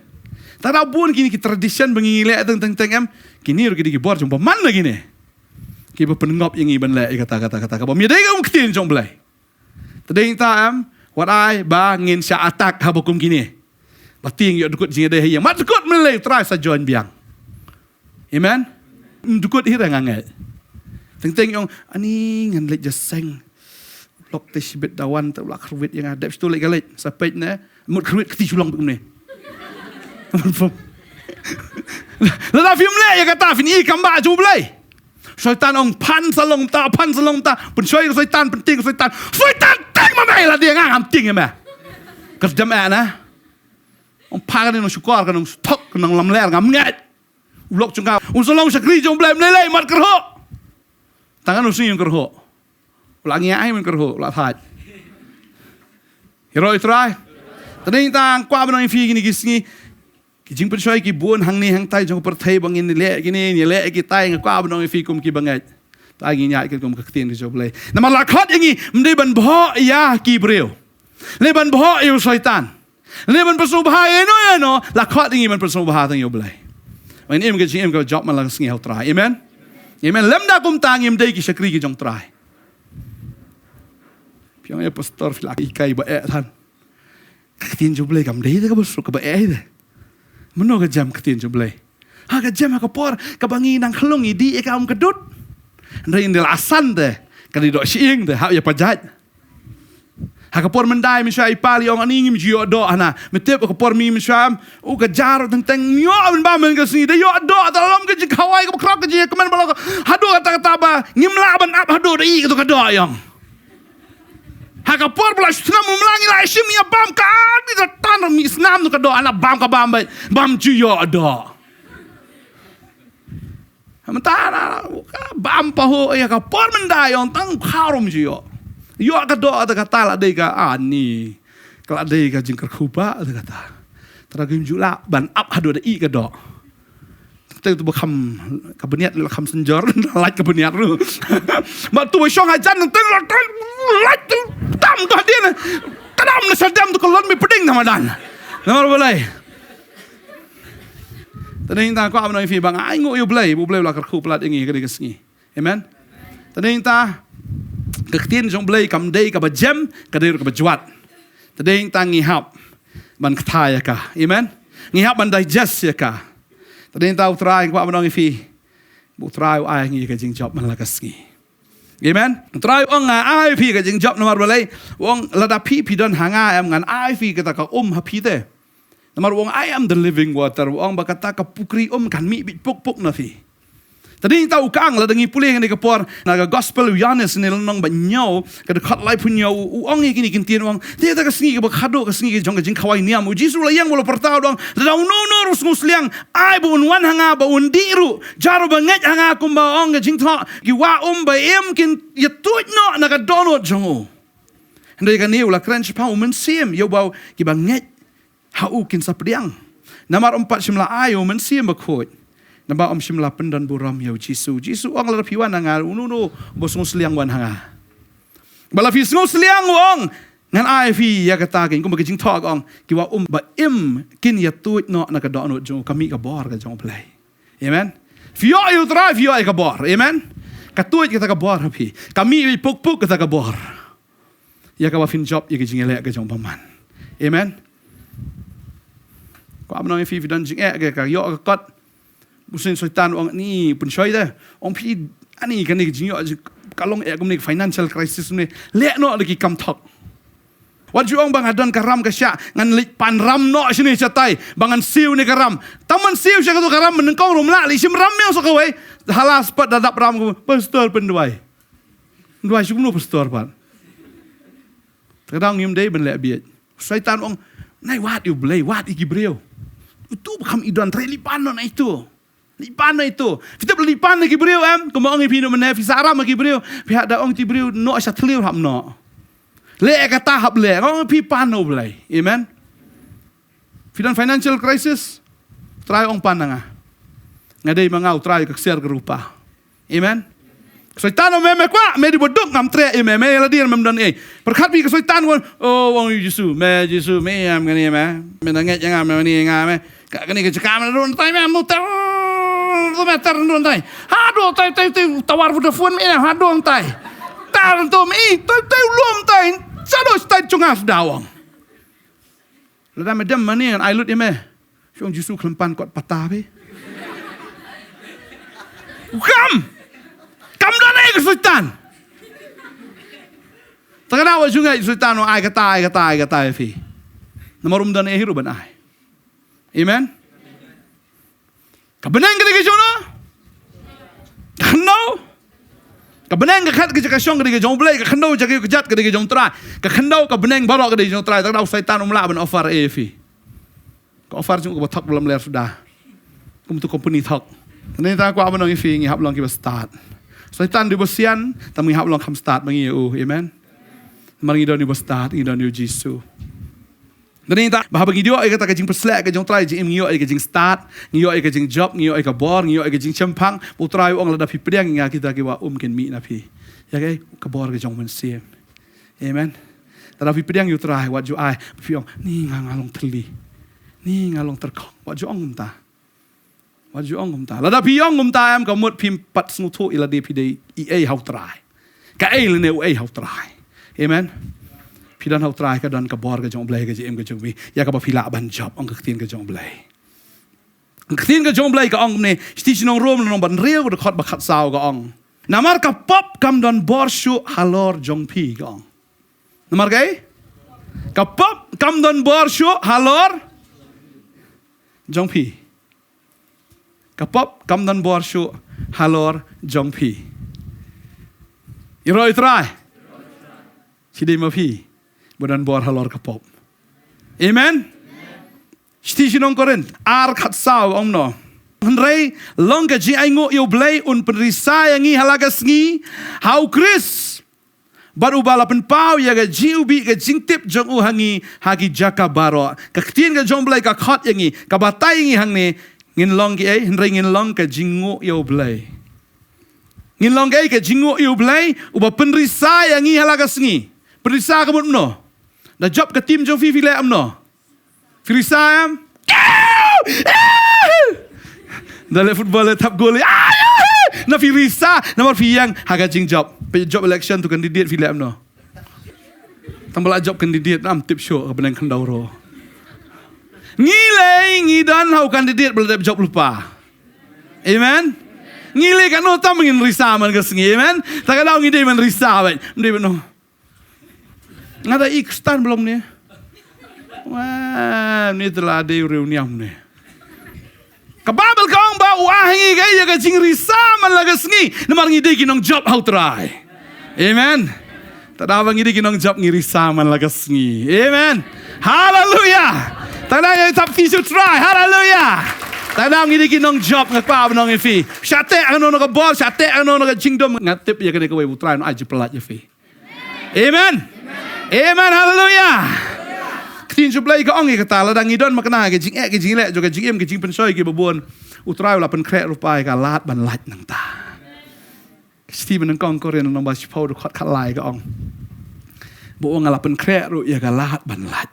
Te da bun kine ki tradition ba ngi leh teng teng teng, em. Kine ruh ki dei ki bor jong bymman na kine. Kiba pynngop ïa ngi ban leh ïa kata kata kata kaba ym ïadei kum ka ktien jong U Blei. Te dei ta, em, wat ai ba ngin shah attack haba kum kine. Ba tieng ïoh dkut jingïadei ha ïing. Mat dkut, mlei lei, U Trai sa join biang. Amen. Ym dkut hi re nga ngeit. Teng teng ong, ani ngan leit ja seng. Lok te shibit da wan te u la kyrwit ïa nga. Dep shatu leit ka leit. Sa peit ne. Mut kyrwit kti shu long bad kumne. Lada phim leh ïa kata phin i kam ba jong U Blei. Soitan ong phan sa long ta, phan sa long ta. Pynshoi ka Soitan, pyntieng ka Soitan. Soitan tieng ma me, lada nga ngam tieng ïa me. Ka dang eh na. Ong pha kane nongshukor, ka nongthok, ka nonglamler, ngam ngeit. U lok jong nga, u sa long shakri jong U Blei, ym lei lei, mat kyrhuh. Tang katno sngi ym kyrhuh. U la ngi ai, ym kyrhuh, u la thait. Ïaroh ïa U Trai. Te dei tang kwah ban ong ïa phi kine ki sngi. Ki jingpynshoi ki bun hangne hangtai jong ka pyrthei ba ngin leh kine, ngin leh kitai, nga kwah ban ong ïa phi kum ki bangeit. Te ngin ïaid kum ka ktien ka jong U Blei. Namar la khot ïa ngi, ym dei ban bhoh ïa ki briew. Leh ban bhoh ïa u Soitan. Leh ban pynsngewbha ïa no ïa no, la khot ïa ngi ban pynsngewbha tang ïa U Blei. Ban im ka jingim kaba jop man la ka sngi ha U Trai. Amen. Amen. Lymda kumta ngim dei ki shakri ki jong U Trai. Phi ong ïa pastor phi la hikai ba eh than. Ka ktien jong U Blei kam dei te kaba suk kaba eh te. Mano ka jem ka ktien jong U Blei? Ha ka jem ha ka por kaba ngi nang khlung ngi dih ïa ka um ka dud. Hynrei ynda la san te ka dei doh shyieng te hap ïa pajait. Ha ka por myndai mynshuwa i pal i ong ani ngim ju ïoh doh hana. Me tip ha ka por mi mynshuwa u ka jar teng teng ïoh mynba myn ka sngi da ïoh doh, da lom ka jingkhawai kaba khraw, ka jingkmen ba la ka haduh kata kata ba ngim lah ban ap haduh da i ka tu ka doh i ong. Ha ka por ba la shu thnam u mlang i la shim ïa bam ka, mi da tan mi snam tu ka doh, ana bam ka bam beit, bam ju ïoh doh. Mynta na ka bam pahuh ïa ka por myndai ong tang kharum ju ïoh. Ïoh ka doh da kata la dei ka ani. Ka la dei ka jingkyrkhu ba da kata. Tara kim ju lah ban ap haduh da i ka doh. Te tu ba kham ka bniat la kham synjor, lait ka bniat ruh. Ba tu ba shong hajan te la lait tu tam tu hadien. Ka dam na sadam tu ka lon mi pding na madan. Namar balei? Te dei tang kwah ban ong ïa phi ba nga ai nguh ïa U Blei, U Blei u la kyrkhu palat ïa ngi ha kane ka sngi. Amen. Te dei tang ka ktien jong U Blei kam dei kaba jem, ka dei ruh kaba jwat. Te dei tang ngi hap ban kthai ïa ka. Amen. Ngi hap ban digest ïa ka. Te dei tang U Trai kwah ban ong ïa phi. U Trai u ai ngi ka jingjop man la ka sngi. Amen. U Trai u ong nga ai phi ka jingjop namar balei? U ong lada phi phi don ha nga em ngan ai phi kata ka um ha phi te. Namar u ong I am the living water, u ong ba kata ka pukri um kan mih bit puk puk na phi. Te dei tang u kang lada ngi pule ngi ka por na ka gospel u Ïoannis ne lynnong ba hynñiew ka dkhot laiphew hynñiew u ong ïa kine ki ktien u ong te ta ka sngi kaba khadduh ka sngi ka jong ka jingkhawai niam. U Jisu la ïeng ba la pyrta u ong lada uno uno ruh sngewsliang ai ba un wan ha nga ba un dih ruh. Jar ba ngeit ha nga kumba ong ka jingthoh ki wah um ba im kin ïa tuid noh na ka dohnud jong u. Hynrei kane u la kren shaphang u mynsiem ïa uba kiba ngeit ha u kin sa pdiang. Namar um pat shym la ai u mynsiem bakhuid. Namar um shym la pyndon burom ïa u Jisu. Jisu ong lada phi wan ha nga uno uno ba sngewsliang wan ha nga. Ba la phi sngewsliang u ong ngan ai phi ïa kata kin kumba ka jingthoh ka ong ki wah um ba im kin ïa tuid noh na ka dohnud jong u, ka mih ka bor ka jong U Blei. Amen. Phi ïoh ïa U Trai phi ïoh ïa ka bor. Amen. Ka tuid kata ka bor ha phi. Ka mih puk puk kata ka bor. Ïa kaba phin jop ïa ka jingïaleh ka jong bymman. Amen. Ko am nong ïa phi phi don jingeh ka ïoh ka kot. Busin Soitan ong ni pynshoi de. Ong phi ani kane ka jingïoh ka long eh kumne financial crisis ne. Leh noh da ki kam thok. Wat ju ong ba nga don ka ram ka shah ngan leit pan ram noh shane shatai ba ngan siew ne ka ram. Tang man siew sha katu ka ram mynnyngkong ruh ym lah leit shim ram ïa sa kawei. Hala spat da dap ram ko pastor pynduwai. Duwai shu kumno pastor pat. Te ka dang ngim dei ban leh bieit. Soitan ong nai wad ïa U Blei wad ïa ki briew. Utu ba kham i don tre leit pan noh na itu. Leit pan noh itu. Phi tip leit pan na ki briew em. Kumba ong ïa phi noh mynne phi sah ram na ki briew. Phi hap da ong ki briew noh sha thliew hap noh. Leh kata hap leh. Ong phi pan na U Blei. Amen. Phi don financial crisis. Trai ong pan na nga. Nga dei ma nga U Trai ka ksiar ka rupa. Amen. Soitan ong me me kwah me dei ba duk ngam treh ïa me me la dien mem don ei. Pyrkhat phi ka Soitan ong o ong ïa u Jisu me Jisu me ïa me kane me. Me na ngeit ïa nga me mane ïa nga me. Ka kane ka jaka me don tai me mu ter tu me ter don tai. Hadu tai tai tai tawar Vodafone me hadu tai. Tar tu me tai tai lum tai. Sadu tai chunga sdawang. Lada me dem mane ngan ai lut ïa me. Shong Jisu khlem pan kot pata phi. Kam. Kam don ei ka Soitan. Tang kata wat ju ngai Soitan ai kata ai kata ai kata ïa phi. Namar um don ei ruh ban ai. Amen. Ka bneng ka dei ka jong no? Ka khyndew. Ka bneng ka khat ka jaka shong ka dei ka jong U Blei, ka khyndew jaka ïew ka jat ka dei ka jong U Trai. Ka khyndew ka bneng baroh ka dei ka jong U Trai. Tang da u Soitan um lah ban offer ei ïa phi. Ka offer jong u kaba thok ba lam ler suda. Kum tu company thok. Nangta kwah ban ong ïa phi ngi hap long kiba stad. Soitan dei ba sian, tang ngi hap long kham stad ba ngi ïa u. Amen. Namar ngi don ïa u ba stad, ngi don ïa u Jisu. Nangta ba haba ngi ïoh ïa kata ka jingpynshlur ka jong U Trai, jingim ngi ïoh ïa ka jingstad, ngi ïoh ïa ka jingjop, ngi ïoh ïa ka bor, ngi ïoh ïa ka jingshemphang, U Trai u ong lada phi pdiang ïa nga kita kiwa um kin mih na phi. Ïa ka, ka bor ka jong u Mynsiem. Amen. Lada phi pdiang ïa U Trai, wat ju ai, phi ong, ni nga nga long thylli. Ni nga long tyrkhong. Wat ju ong kumta. Wat ju ong kumta. Lada phi ong kumta em ka mut phim pat sngewthuh ïa lade phi dei ei ha U Trai. Kaei lane uei ha U Trai. Amen. Phi don ha U Trai ka don ka bor ka jong U Blei ka jingim ka jong phi. Ïa kaba phi lah ban jop ong ka ktien ka jong U Blei. Ka ktien ka jong U Blei ka ong kumne, shithi sha ki nong Rom lynnong ba hynriew dkhot ba khatsaw ka ong. Namar ka pop kam don bor shuh halor jong phi ka ong. Namar kaei? Ka pop kam don bor shuh halor jong phi. Ka pop kam don bor shuh halor jong phi. Ïaroh ïa U Trai. Shi dei ma phi ba don bor halor ka pop. Amen. Shithi sha ki nong Korinth ar khatsaw ong kumno. Hynrei long ka jingainguh ïa U Blei un pynrisa ïa ngi ha la ka sngi ha U Khrist. Bad uba la pynpaw ïa ka jingïohi ka jingtip jong u ha ngi ha ki jaka baroh. Ka ktien ka jong U Blei ka khot ïa ngi, ka batai ïa ngi hangne, ngin long kiei, hynrei ngin long ka jingnguh ïa U Blei. Ngin long kiei, ka jingnguh ïa U Blei, uba pynrisa ïa ngi ha la ka sngi. Pynrisa ka mut kumno? Da jop ka team jong phi phi leh kumno? Phi risa em? Da leh football leh thap gol. Na phi risa, namar phi ïeng ha ka jingjop. Phi jop election to candidate phi leh kumno? Tang ba la jop candidate ngam tip shuh ka bneng khyndew ruh. Ngi lei ngi don ha u candidate ba la dep jop lypa. Amen. Ngi lei katno tam ngin risa man ka sngi. Amen. Ta ka daw ngi dei man risa bad. Ym dei bad no. Nga da i Khristan ba long ne. Wah, ne te la dei u riewniam ne. Ka Baibl ka ong ba u ai ha ngi ka ïa ka jingrisa man la ka sngi. Namar ngi dei ki nongjop ha u Trai. Amen. Ta da ba ngi dei ki nongjop ngi risa man la ka sngi. Amen. Haleluya. Ta da ngi thap ki shu Trai. Haleluya. Ta da ngi dei ki nongjop nga kwah ban ong ïa phi. Shateh kano na ka bor, shateh kano na ka jingdum. Nga tip ïa kane kawei u Trai un ai jingpyllait ïa phi. Amen. Amen. Haleluya. Ka ktien jong U Blei ka ong ïa kata, lada ngi don makna ka jingeh, ka jingleh jong ka jingim, ka jingpynshoi kiba bun, u Trai u la pynkhreh ruh pat ïa ka lad ban lait nangta. Ka shithi ba nyngkong Korinth lynnong ba shiphew dkhot khatlai ka ong ba u ong nga la pynkhreh ruh ïa ka lad ban lait.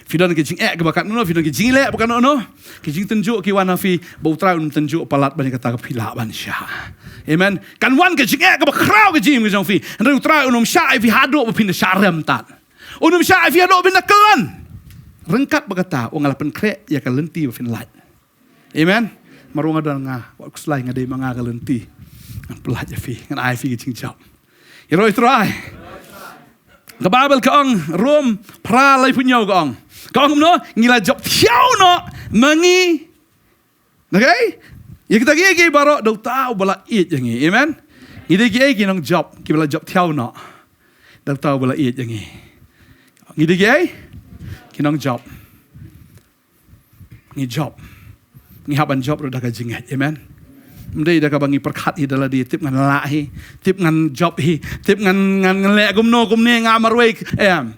Phi don ka jingeh kaba katno, phi don ka jingleh ba katno, ki jingtynjuh ki wan ha phi, ba u Trai un tynjuh palat ban ïa kata ka phi lah ban shah. Amen. Kan wan ka jingeh kaba khraw ka jingim ka jong phi. Hynrei u Trai un ym shah ïa phi haduh ba phin da shah rem tad. Un ym shah ïa phi haduh ba phin da kyllan. Ryngkat bad kata, u ong nga la pynkhreh ïa ka lynti ba phin lait. Amen. Mar u nga don nga, wat khuslai nga dei ma nga ka lynti. Ngan pyllait ïa phi, ngan ai phi ka jingjop. Ïaroh ïa u Trai. Ka Baibl ka ong, Rom phra laiphew hynñiew ka ong. Ka ong kumno, ngi la jop thiaw noh ma ngi. Okay? Ïa kita kiei kiei baroh da uta uba la ïeit ïa ngi. Amen. Ngi dei kiei ki nongjop, kiba la jop thiaw noh da uta uba la ïeit ïa ngi. Ngi dei kiei ki nongjop. Ngi jop. Ngi hap ban jop ruh da ka jingngeit. Amen. Ym dei da kaba ngi pyrkhat hi da lade, tip ngan lah hi, tip ngan jop hi, tip ngan, ngan, ngan leh kumno kumne, nga marwei. Em.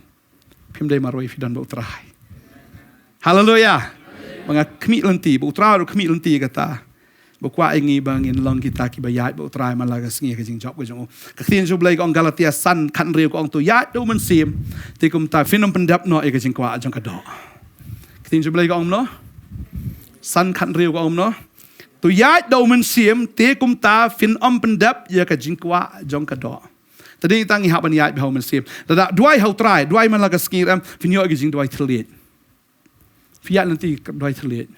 Phim dei marwei, phi don bad u Trai. Haleluya. Ba nga khmih lynti, ba u Trai ruh khmih lynti kata. Ba kwah ïa ngi ba ngin long kita kiba ïaid bad u Trai man la ka sngi ha ka jingjop ka jong u. Ka ktien jong U Blei ka ong, Galatia san khathynriew ka ong, to ïaid da u Mynsiem, te kumta phin ym pyndep noh ïa ka jingkwah jong ka doh. Ka ktien jong U Blei ka ong kumno? San khathynriew ka ong kumno? To ïaid da u Mynsiem, te kumta phin ym pyndep ïa ka jingkwah jong ka doh. Te dei tang ngi hap ban ïaid bad u Mynsiem. Lada duwai ha u Trai, duwai man la ka sngi, em, phin ïoh ïa ka jingduwai thylliej. Phi ïaid lynti duwai thylliej.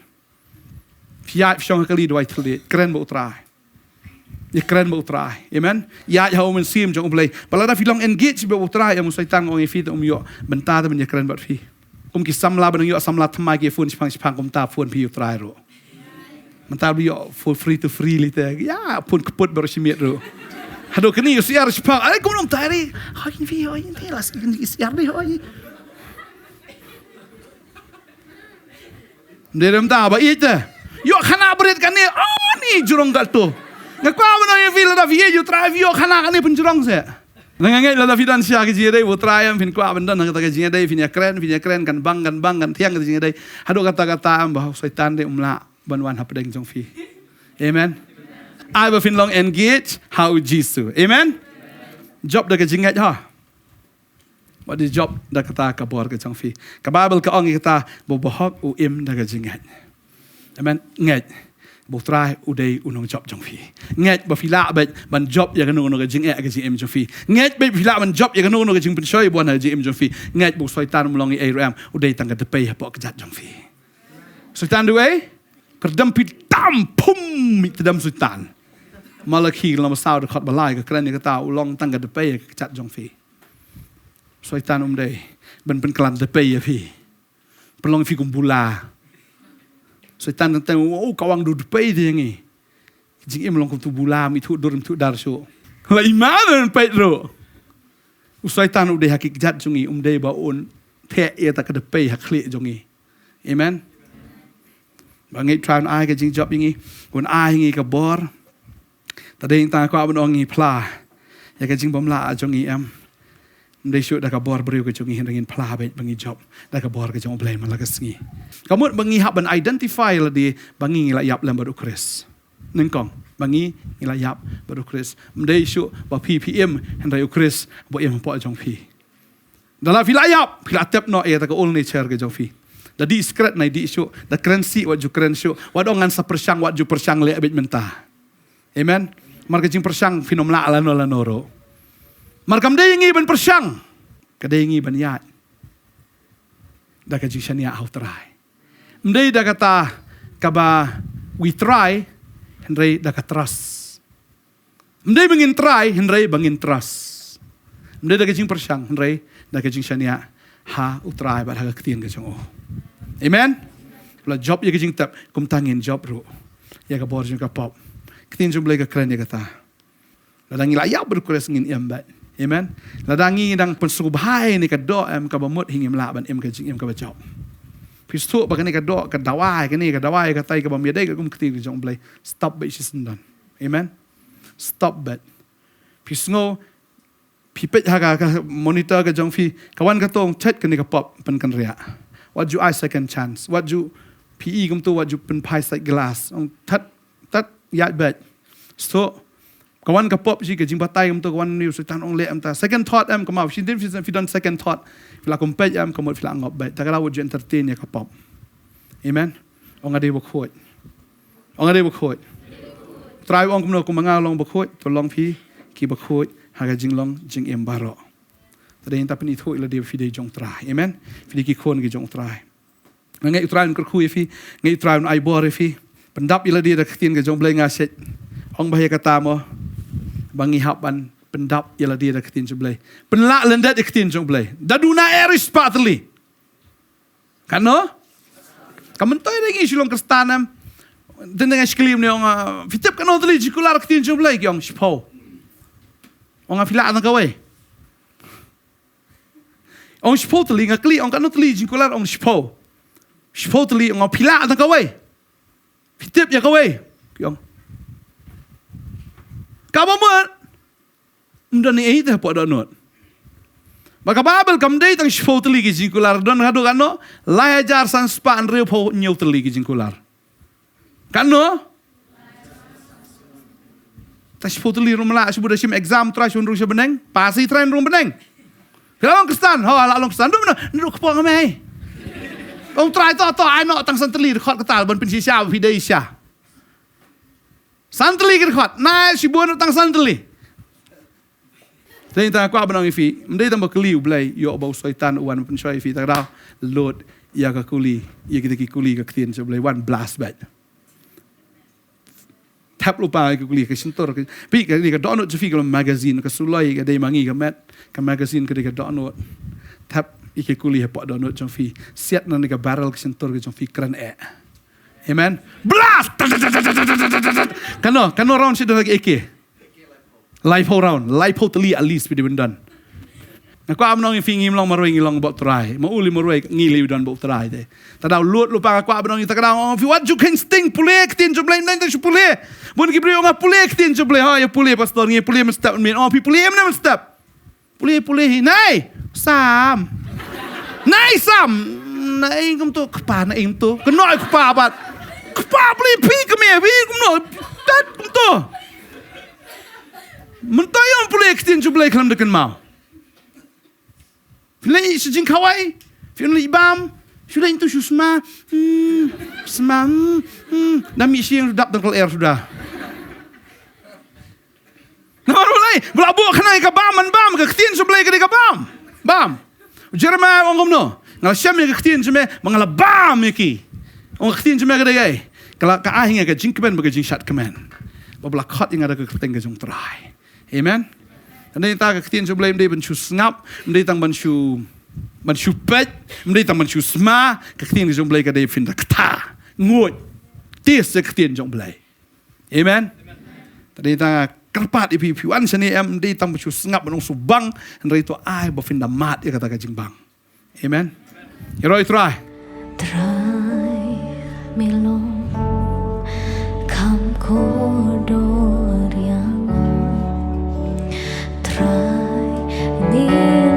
Phi ïaid, phi shong ha kali duwai thylliej. Kren bad u Trai. Ïa kren bad u Trai. Amen. Ïaid ha u Mynsiem jong U Blei. Ba lada phi long engage bad u Trai, em, u Soitan ong ïa phi te um ïoh bynta te ban ïa kren bad phi. Kum ki samla ba dang ïoh samla thymmai ki phone shipang shipang, kumta phone phi ïa u Trai ruh. Mynta ba ïoh for free to free lei te. Ïa, pun keput baroh shi miet ruh. Haduh kane ïoh syiar shipang. Ai, kumno mynta ri? Hoi, phi, hoi, phi, la syiar ri, hoi. Ym dei, ym dei ba ïeit te. Ïoh khana bret kane, ani jrong katto. Nga kwah ban ong ïa phi, lada phi ïeit ïa U Trai, phi ïoh khana kane pynjrong seh. Nga ngeit lada phi don sha ka jingïadei bad U Trai em, phin kwah ban don ha kata ka jingïadei, phin ïakren, phin ïakren, kan bang, kan bang, kan thiang ka jingïadei. Haduh katta katta em ba u Soitan dei um lah ban wan hapdeng jong phi. Amen. Ai ba phin long engage ha U Jisu. Amen. Jop da ka jingngeit ha. Wat ju jop da kata ka bor ka jong phi. Ka Baibl ka ong ïa kata, ba u bahok u im da ka jingngeit. Amen. Ngeit ba U Trai u dei u nongjop jong phi. Ngeit ba phi lah beit ban jop ïa kano kano ka jingeh ha ka jingim jong phi. Ngeit beit ba phi lah ban jop ïa kano kano ka jingpynshoi bun ha ka jingim jong phi. Ngeit ba u Soitan um long ei ei ruh em, u dei tang ka dpei hapoh kjat jong phi. Soitan dei ei, kyrdem phi tam, pum, i tdem Soitan. Malakhi ka lynnong ba saw dkhot ba lai ka kren ïa kata, u long tang ka dpei ha ka kjat jong phi. Soitan um dei ban pynkhlaiñ dpei ïa phi. Pynlong phi kum bula. Soitan tang tang, oh, ka wan duh dpei ïa ngi. Jingim long kum tu bula, ym ithuh dur, ym ithuh dar shuh. La iman peit ruh. U Soitan u dei ha ki kjat jong ngi, um dei ba un theh ïa ta ka dpei ha khlieh jong ngi. Amen. Ba ngeit Trai un ai ka jingjop ïa ngi, un ai ngi ka bor. Ta dei tang kwah ban ong ngi phla ïa ka jingbymlah jong ngi em. Ym dei shuh da ka bor briew ka jong ngi, hynrei ngin phla beit ba ngi jop da ka bor ka jong U Blei man la ka sngi. Ka mut ba ngi hap ban identify lade ba ngi ngi la ïap lem bad U Khrist. Nyngkong, ba ngi ngi la ïap bad U Khrist. Ym dei shuh ba phi phi im, hynrei U Khrist ba im hapoh jong phi. Da la phi la ïap, phi la tep noh ïa ta ka old nature ka jong phi. Da dih sikret, nai dih shuh, da kren sih, wat ju kren shuh, wat ong ngan sa pyrshang, wat ju pyrshang leh beit mynta. Amen. Mar ka jingpyrshang phin ym lah lano lano ruh. Mar kam dei ïa ngi ban pyrshang, ka dei ïa ngi ban ïaid da ka jingshaniah ha U Trai. Ym dei da kata kaba wi trai, hynrei da ka trust. Ym dei ba ngin trai, hynrei ba ngin trust. Ym dei da ka jingpyrshang, hynrei da ka jingshaniah ha U Trai bad ha ka ktien ka jong u. Amen. La jop ïa ka jingtep, kumta ngin jop ruh ïa ka bor jong ka pop. Ktien jong U Blei ka kren ïa kata. Lada ngi la ïap bad U Khrist ngin im beit. Amen. Lada ngi dang pynsngewbha ïa kane ka doh em, kaba mut hi ngim lah ban im ka jingim kaba jop. Phi sngewthuh ba kane ka doh ka dawai, kane ka dawai katai kaba ym ïadei ka kum ktien ka jong U Blei. Stop beit shisyndon. Amen. Stop beit. Phi sngew, phi peit ha ka, ka monitor ka jong phi, ka wan kato, ong, chet kane ka pop pynkynriah. Wat ju ai second chance. Wat ju, phi i kumto, wat ju pynphai side glass. Ong, tat, tat, ïaid beit. Sngewthuh, ka wan ka pop shi, ka jingbatai kumto, ka wan, u Soitan ong leh mynta. Second thought em, ka mut phi don, phi don second thought. Phi la kum peit em, ka mut phi la ngop beit. Ta ka daw wat ju entertain ïa ka pop. Amen. Ong nga dei bakhuid. Ong nga dei bakhuid. Trai ong kumno, kumba nga long bakhuid, to long phi ki bakhuid ha ka jinglong jingim baroh. Ta dei ngi ta pynithuh ïa lade ba phi dei jong U Trai. Amen. Phi dei ki khun ki jong U Trai. Nga ngeit U Trai un kyrkhu ïa phi, ngeit U Trai un ai bor ïa phi. Pyndap ïa lade da ka ktien ka jong U Blei, nga shait ong ba ïa kata mo, ba ngi hap ban pyndap ïa lade da ka ktien jong U Blei. Pynlah lyndet ïa ka ktien jong U Blei. Da duna eh ri spah tylli. Katno? Ka myntoi da ngi shu long Khristan em. Teng teng nga shu kylli ne ong, ah, phi tip katno tylli jingkular ka ktien jong U Blei, ki ong shiphew. Ong nga phi lah tang kawei. Ong shiphew tylli, nga kylli ong katno tylli jingkular, ong shiphew. Shiphew tylli, ong phi lah tang kawei. Phi tip ïa kawei, ki ong. Kaba mut ym don ei ei te hapoh dohnud. Ba ka Baibl kam dei tang shiphew tylli ki jingkular, don haduh katno? Lai hajar san spah hynriewphew hynñiew tylli ki jingkular. Katno? Tang shiphew tylli ruh ym lah, shu bud da shim exam, Trai shu rung sha bneng, pass hi Trai rung bneng. Phi la long Khristan, ho, la long Khristan, dum no, ndu kpo nga mei. Ong Trai to, to, ai noh tang san tylli, dkhot kata, ban pynshisha, phi dei sha. San tylli ki dkhot, nai shibun tang san tylli. Te nga kwah ban ong ïa phi, ym dei tang ba kylli U Blei, ïoh ba u Soitan u wan pynshoi ïa phi, ta ka daw, lut ïa ka kuli, ïa kita ki kuli ka ktien jong U Blei, wan blast beit. Thep lypa ïa ki kuli, ka shyntur, ka, phi, ka, ka dohnud jong phi ka long magazine, ka suloi ka dei ma ngi ka met, ka magazine ka dei ka dohnud. Thep ïa ki kuli hapoh dohnud jong phi, siat na ne ka barrel ka shyntur ka jong phi, kren eh. Amen. Blast. Kano kano round shi dang eke. Laiphew round, laiphew tylli at least phi dei ban don. Nga kwah ban ong ïa phi ngim long marwei ngi long bad U Trai. Ma u lei marwei ngi lei don bad U Trai te. Te da lut lypa nga kwah ban ong ïa phi, te ka dang ong phi wat ju kheiñ sting, pule ktien jong U Blei, ym dei tang shu pule. Bun ki briew ong pule ktien jong U Blei, ha ïa pule pastor, ngi pule mynstep mynmiet, ong phi pule mynstep. Pule pule hi, nai sam. Nai sam. Nai kumto kpa, nai kumto. Kynnoh kpa bad. Kpa pule phi kmie, phi kumno. Tat kumto. Mynta ïa pule ktien jong U Blei khlem da kynmaw. Phi leh shu jingkhawai, phi leh bam, shu leh tu shu sma, hmm, sma, hmm, hmm. Da mih sing dap dang kol air suda. Namar balei, ba la buh khnang ïa ka bam, man bam, ka ktien jong U Blei ka dei ka bam. Bam. U Jeremiah u ong kumno, nga la shem ïa ka ktien jong me, ba nga la bam ïa ki. Ong ka ktien jong me ka dei ka, ka la, ka ai ïa nga ka jingkmen bad ka jingshad kmen. Ba ba la khot ïa nga da ka kyrteng ka jong U Trai. Amen. Hynrei ta ka ktien jong U Blei ym dei ban shu sngap, ym dei tang ban shu, ban shu peit, ym dei tang ban shu sma, ka ktien jong U Blei ka dei phin da kata. Nguid. Tis ïa ka ktien jong U Blei. Amen. Ta dei ta kyrpad ïa phi, phi wan shane em, ym dei tang ban shu sngap, ban ong shu bang, hynrei to ai ba phin da mad ïa kata ka jingbang. Amen. Ïaroh ïa U Trai. Trai, me long kham kordor ïa nga. Trai, me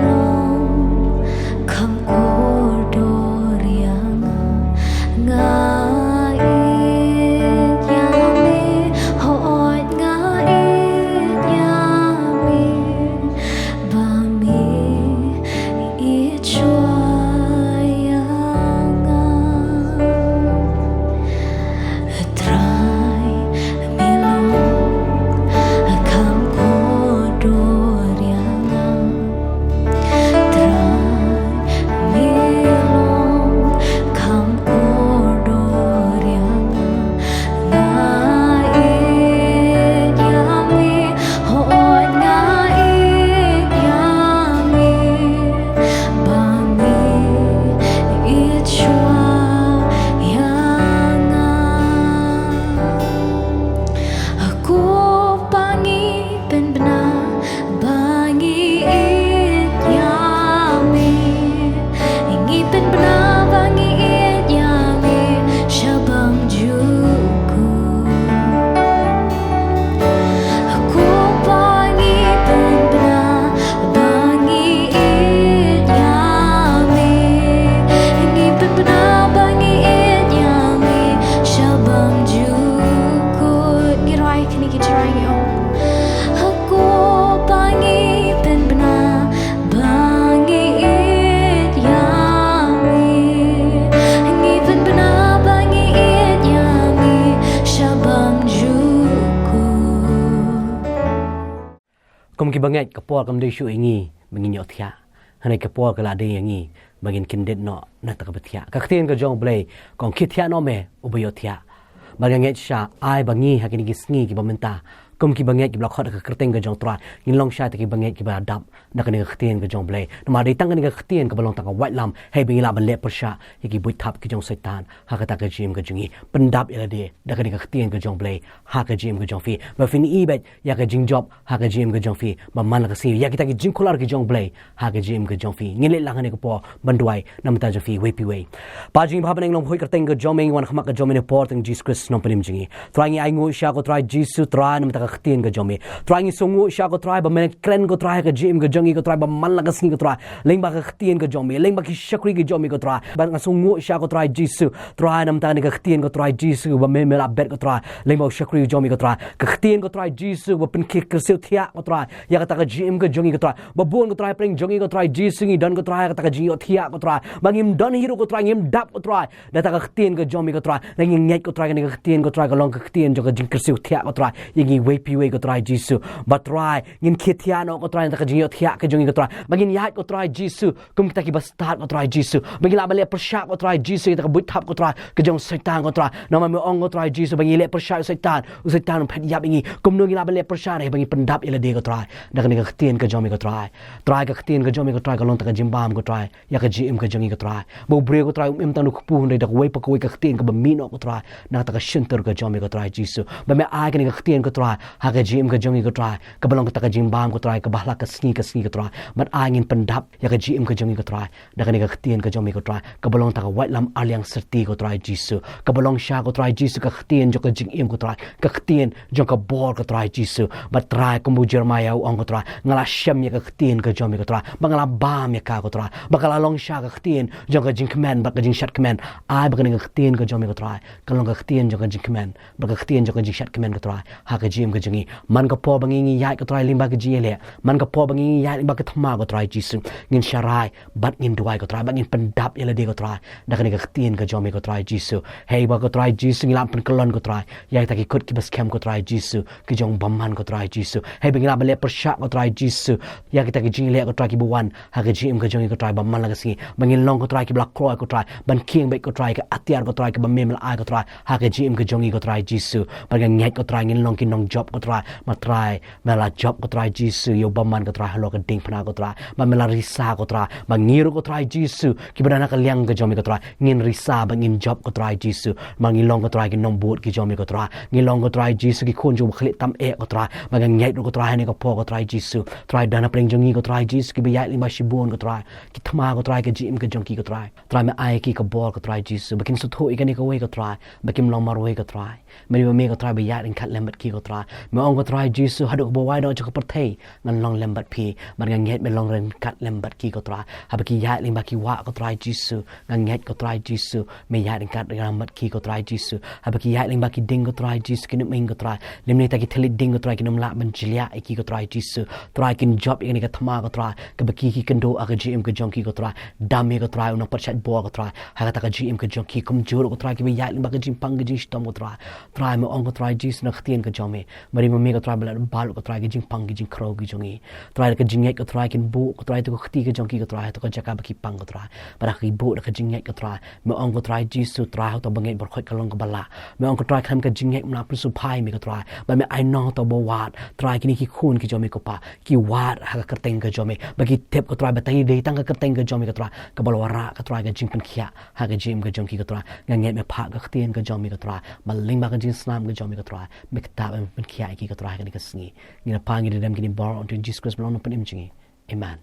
long kham kordor ïa nga. Nga ïeit ïa me, hooid nga ïeit ïa me. Ba me ïeit shuwa ïa nga. Trai, me long kham kordor ïa nga. Trai, me long kham kordor ïa nga. Nga ïeit ïa me, hooid nga ïeit ïa me. Ba me ïeit shuwa ïa nga. Ko Pa ngi pynbna ba ngi ïeit ïa me. Ngi pynbna ba ngi ïeit ïa me sha bymjukut. Ko Pa ngi pynbna ba ngi ïeit ïa me. Ngi pynbna ba ngi ïeit ïa me sha bymjukut. Ngi rwai kine ki Trai ngi ong. Ko Pa ngi pynbna ba ngi ïeit ïa me. Ngi pynbna ba ngi ïeit ïa me sha bymjukut. Kum ki bangeit, ka por kam dei shuh ïa ngi ba ngin ïohthiah. Hynrei ka por ka la dei ïa ngi ba ngin kyndit noh na kata kaba thiah. Ka ktien ka jong U Blei ka ong, khie thiah noh me uba ïohthiah. Ba nga ngeit shisha, ai ba ngi ha kine ki sngi kiba mynta, kum ki bangeit kiba la khot ha ka kyrteng ka jong U Trai, ngin long shai ta ki bangeit kiba la dap da kane ka ktien ka jong U Blei. Namar dei tang kane ka ktien kaba long tang ka waitlam, hei ba ngin lah ban leh pyrshah ïa ki buit thap ki jong Soitan ha kata ka jingim ka jong ngi. Pyndap ïa lade da kane ka ktien ka jong U Blei ha ka jingim ka jong phi. Ba phin ïohi beit ïa ka jingjop ha ka jingim ka jong phi, ba man la ka sngi ïa kita ki jingkular ki jong U Blei ha ka jingim ka jong phi. Ngin leit lang ha kane ka por ban duwai na ka bynta jong phi iwei pa iwei. Pa jong ngi ba ha bneng, long ha kyrteng ka jong me ngi wan ha khmat ka jong me ha kane ka por, tang Jisu Khrist nongpynim jong ngi. Trai, ngi ainguh shisha ko Trai Jisu Trai na ka bynta ka ktien ka jong me. Trai, ngi sngewnguh shisha ko Trai ba me kren ko Trai ha ka jingim ka jong ngi ko Trai, ba man la ka sngi ko Trai, lyngba ka ktien ka jong me, lyngba ki shakri ki jong me ko Trai. Ba nga sngewnguh shisha ko Trai Jisu Trai na ka bynta ka ktien ko Trai Jisu, ba me me la bet ko Trai lyngba u shakri jong me ko Trai. Ka ktien ko Trai Jisu ba pynkyrsiew thiah ko Trai ïa kata ka jingim ka jong ngi ko Trai. Ba bun ko Trai pyrshah jong ngi ko Trai Jisu, ngi don ko Trai kata ka jingïohthiah ko Trai, ba ngim don hi ruh ko Trai, ngim dap ko Trai da kata ka ktien ka jong me ko Trai. Ngi ngeit ko Trai kane ka ktien ko Trai ka long ka ktien jong ka jingkyrsiew thiah ko Trai ïa ngi iwei Phi wei ko Trai Jisu. Ba Trai, ngin khie thiah noh ko Trai, na kata ka jingïohthiah ka jong ngi ko Trai. Ba ngin ïaid ko Trai Jisu, kum kita kiba stad ko Trai Jisu. Ba ngin lah ban leh pyrshah ko Trai Jisu, ïa kata ka buit thap ko Trai, ka jong Soitan ko Trai. Namar me ong ko Trai Jisu, ba ngin leh pyrshah ïa u Soitan, u Soitan un phet ïap ïa ngi. Kumno ngin lah ban leh pyrshah, ba ngin pyndap ïa lade ko Trai. Da kane ka ktien ka jong me ko Trai. Trai ka ktien ka jong me ko Trai, ka long kata ka jingbam ko Trai. Ïa ka jingim ka jong ngi ko Trai. Ba u briew ko Trai, um im tang da u kpu hynrei da kawei pa kawei ka ktien kaba mih noh ko Trai. Na kata ka shyntur ka jong me ko Trai Jisu. Ba me ai kane ka ktien ko Trai. Ha ka jingim ka jong ngi ko Trai. Kaba long kata ka jingbam ko Trai. Kaba hala ka sngi ka sngi ko Trai. Bad ai ngin pyndap ïa ka jingim ka jong ngi ko Trai. Da kane ka ktien ka jong me ko Trai. Kaba long kata ka waitlam arliang syrti ko Trai Jisu. Kaba long sha ko Trai Jisu ka ktien jong ka jingim ko Trai. Ka ktien jong ka bor ko Trai Jisu. Ba Trai kumba u Jeremiah u ong ko Trai. Nga la shem ïa ka ktien ka jong me ko Trai. Ba nga la bam ïa ka ko Trai. Ba ka la long sha ka ktien jong ka jingkmen bad ka jingshad kmen. Ai ba kane ka ktien ka jong me ko Trai. Ka long ka ktien jong ka jingkmen. Bad ka ktien jong ka jingshad kmen ko Trai. Ha ka jingim ka jong ngi. Man ka por ba ngi ngi ïaid ko Trai lyngba ka jingïaleh. Man ka por ba ngi ngi ïaid lyngba ka thma ko Trai Jisu. Ngin sharai. Bad ngin duwai ko Trai, bad ngin pyndap ïa lade ko Trai. Da kane ka ktien ka jong me ko Trai Jisu. Hei ba ko Trai Jisu ngi lah pynkyllon ko Trai. Ïa kita ki kut kiba skhem ko Trai Jisu. Ki jong bymman ko Trai Jisu. Hei ba ngi lah ban leh pyrshah ko Trai Jisu. Ïa kita ki jingleh ko Trai kiba wan. Ha ka jingim ka jong ngi ko Trai bymman la ka sngi. Ba ngin long ko Trai kiba la kloi ko Trai. Ban khing beit ko Trai ka atiar ko Trai kaba me me la ai ko Trai. Ha ka jingim ka jong ngi ko Trai Jisu. Ba nga ngeit ko Trai ngin long ki nongjop ko Trai. Ma Trai. Me la jop ko Trai Jisu, ïa u bymman ko Trai, halor ka diengphna ko Trai. Ba me la risa ko Trai, ba ngi ruh ko Trai Jisu, kiba don ha ka liang ka jong me ko Trai. Ngin risa ba ngin jop ko Trai Jisu. Ba ngi long ko Trai ki nongbud ki jong me ko Trai. Ngi long ko Trai Jisu ki khun jong u bakhlieh tam eh ko Trai. Ba nga ngeit ruh ko Trai hane ka por ko Trai Jisu. Trai don hapdeng jong ngi ko Trai Jisu kiba ïaid lyngba shibun ko Trai. Ki thma ko Trai ka jingim ka jong ki ko Trai. Trai me ai ki ka bor ko Trai Jisu. Ba kin sngewthuh ïa kane kawei ko Trai. Ba kim long marwei ko Trai. Me dei ba me ko Trai ba ïaid ryngkat lem bad ki ko Trai. Me ong ko Trai Jisu haduh kaba wai noh jong ka pyrthei ngan long lem bad phi. Bad nga ngeit me long ryngkat lem bad ki ko Trai. Haba ki ïaid lyngba ki wah ko Trai Jisu. Nga ngeit ko Trai Jisu. Me ïaid ryngkat lem bad ki ko Trai Jisu. Haba ki ïaid lyngba ki ding ko Trai Jisu kin ym ing ko Trai. Lymne kita ki thylliej ding ko Trai kin ym lah ban jliah ïa ki ko Trai Jisu. Trai kin jop ïa kane ka thma ko Trai. Kaba ki ki kynduh ha ka jingim ka jong ki ko Trai. Dam ïa ko Trai u nongpyrshah bor ko Trai. Ha kata ka jingim ka jong ki kumjuh ruh ko Trai kiba ïaid lyngba ka jingpang ka jingshitom ko Trai. Trai me ong ko Trai Jisu na ka ktien ka jong me. Me dei ma me ko Trai ba la balut ko Trai ka jingpang ka jingkhrew ka jong ngi. Trai da ka jingngeit ko Trai kin buh ko Trai to ka kti ka jong ki ko Trai to ka jaka ba ki pang ko Trai. Ba da ki buh da ka jingngeit ko Trai. Me ong ko Trai Jisu Trai ha uta ba ngeit baroh khoit ka long kaba lah. Me ong ko Trai khlem ka jingngeit ym lah pynsuphai me ko Trai. Ba me ai noh uta ba wad. Trai kine ki khun ki jong me ko Pa. Ki wad ha ka kyrteng ka jong me. Ba ki tip ko Trai ba tang dei tang ka kyrteng ka jong me ko Trai. Kaba la wanrah ko Trai ka jingpynkhiah. Ha ka jingim ka jong ki ko Trai. Nga ngeit me phah ka ktien ka jong me ko Trai. Ba lyngba ka jingsnam ka jong me ko Trai. Me ktah ba me pynkhiah ïa ki ko Trai ha kane ka sngi. Ngi la pan ngi da dem kine baroh ha u Jisu Khrist ba long u nongpynim jong ngi. Amen.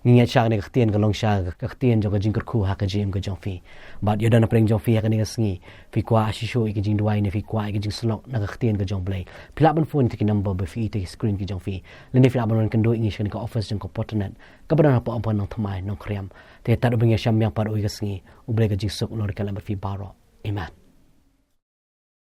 Ngi ngeit sha kane ka ktien ka long sha ka ktien jong ka jingkyrkhu ha ka jingim ka jong phi. Bad ïoh don hapdeng jong phi ha kane ka sngi. Phi kwah shisha ïa ka jingduwai ne phi kwah ïa ka jingsyllok na ka ktien ka jong Blei. Phi lah ban phone ïa ki number ba phi i ha ki screen ki jong phi. Lane phi lah ban wan kynduh ïa ngi sha kane ka office jong ka Portnet. Kaba don hapoh Umphang Nongthymmai Nongkriam. Te tad u ba ngi ïa sham biang pat ha kawei ka sngi. U Blei ka jingsuk un long ryngkat lem bad phi baroh. Amen.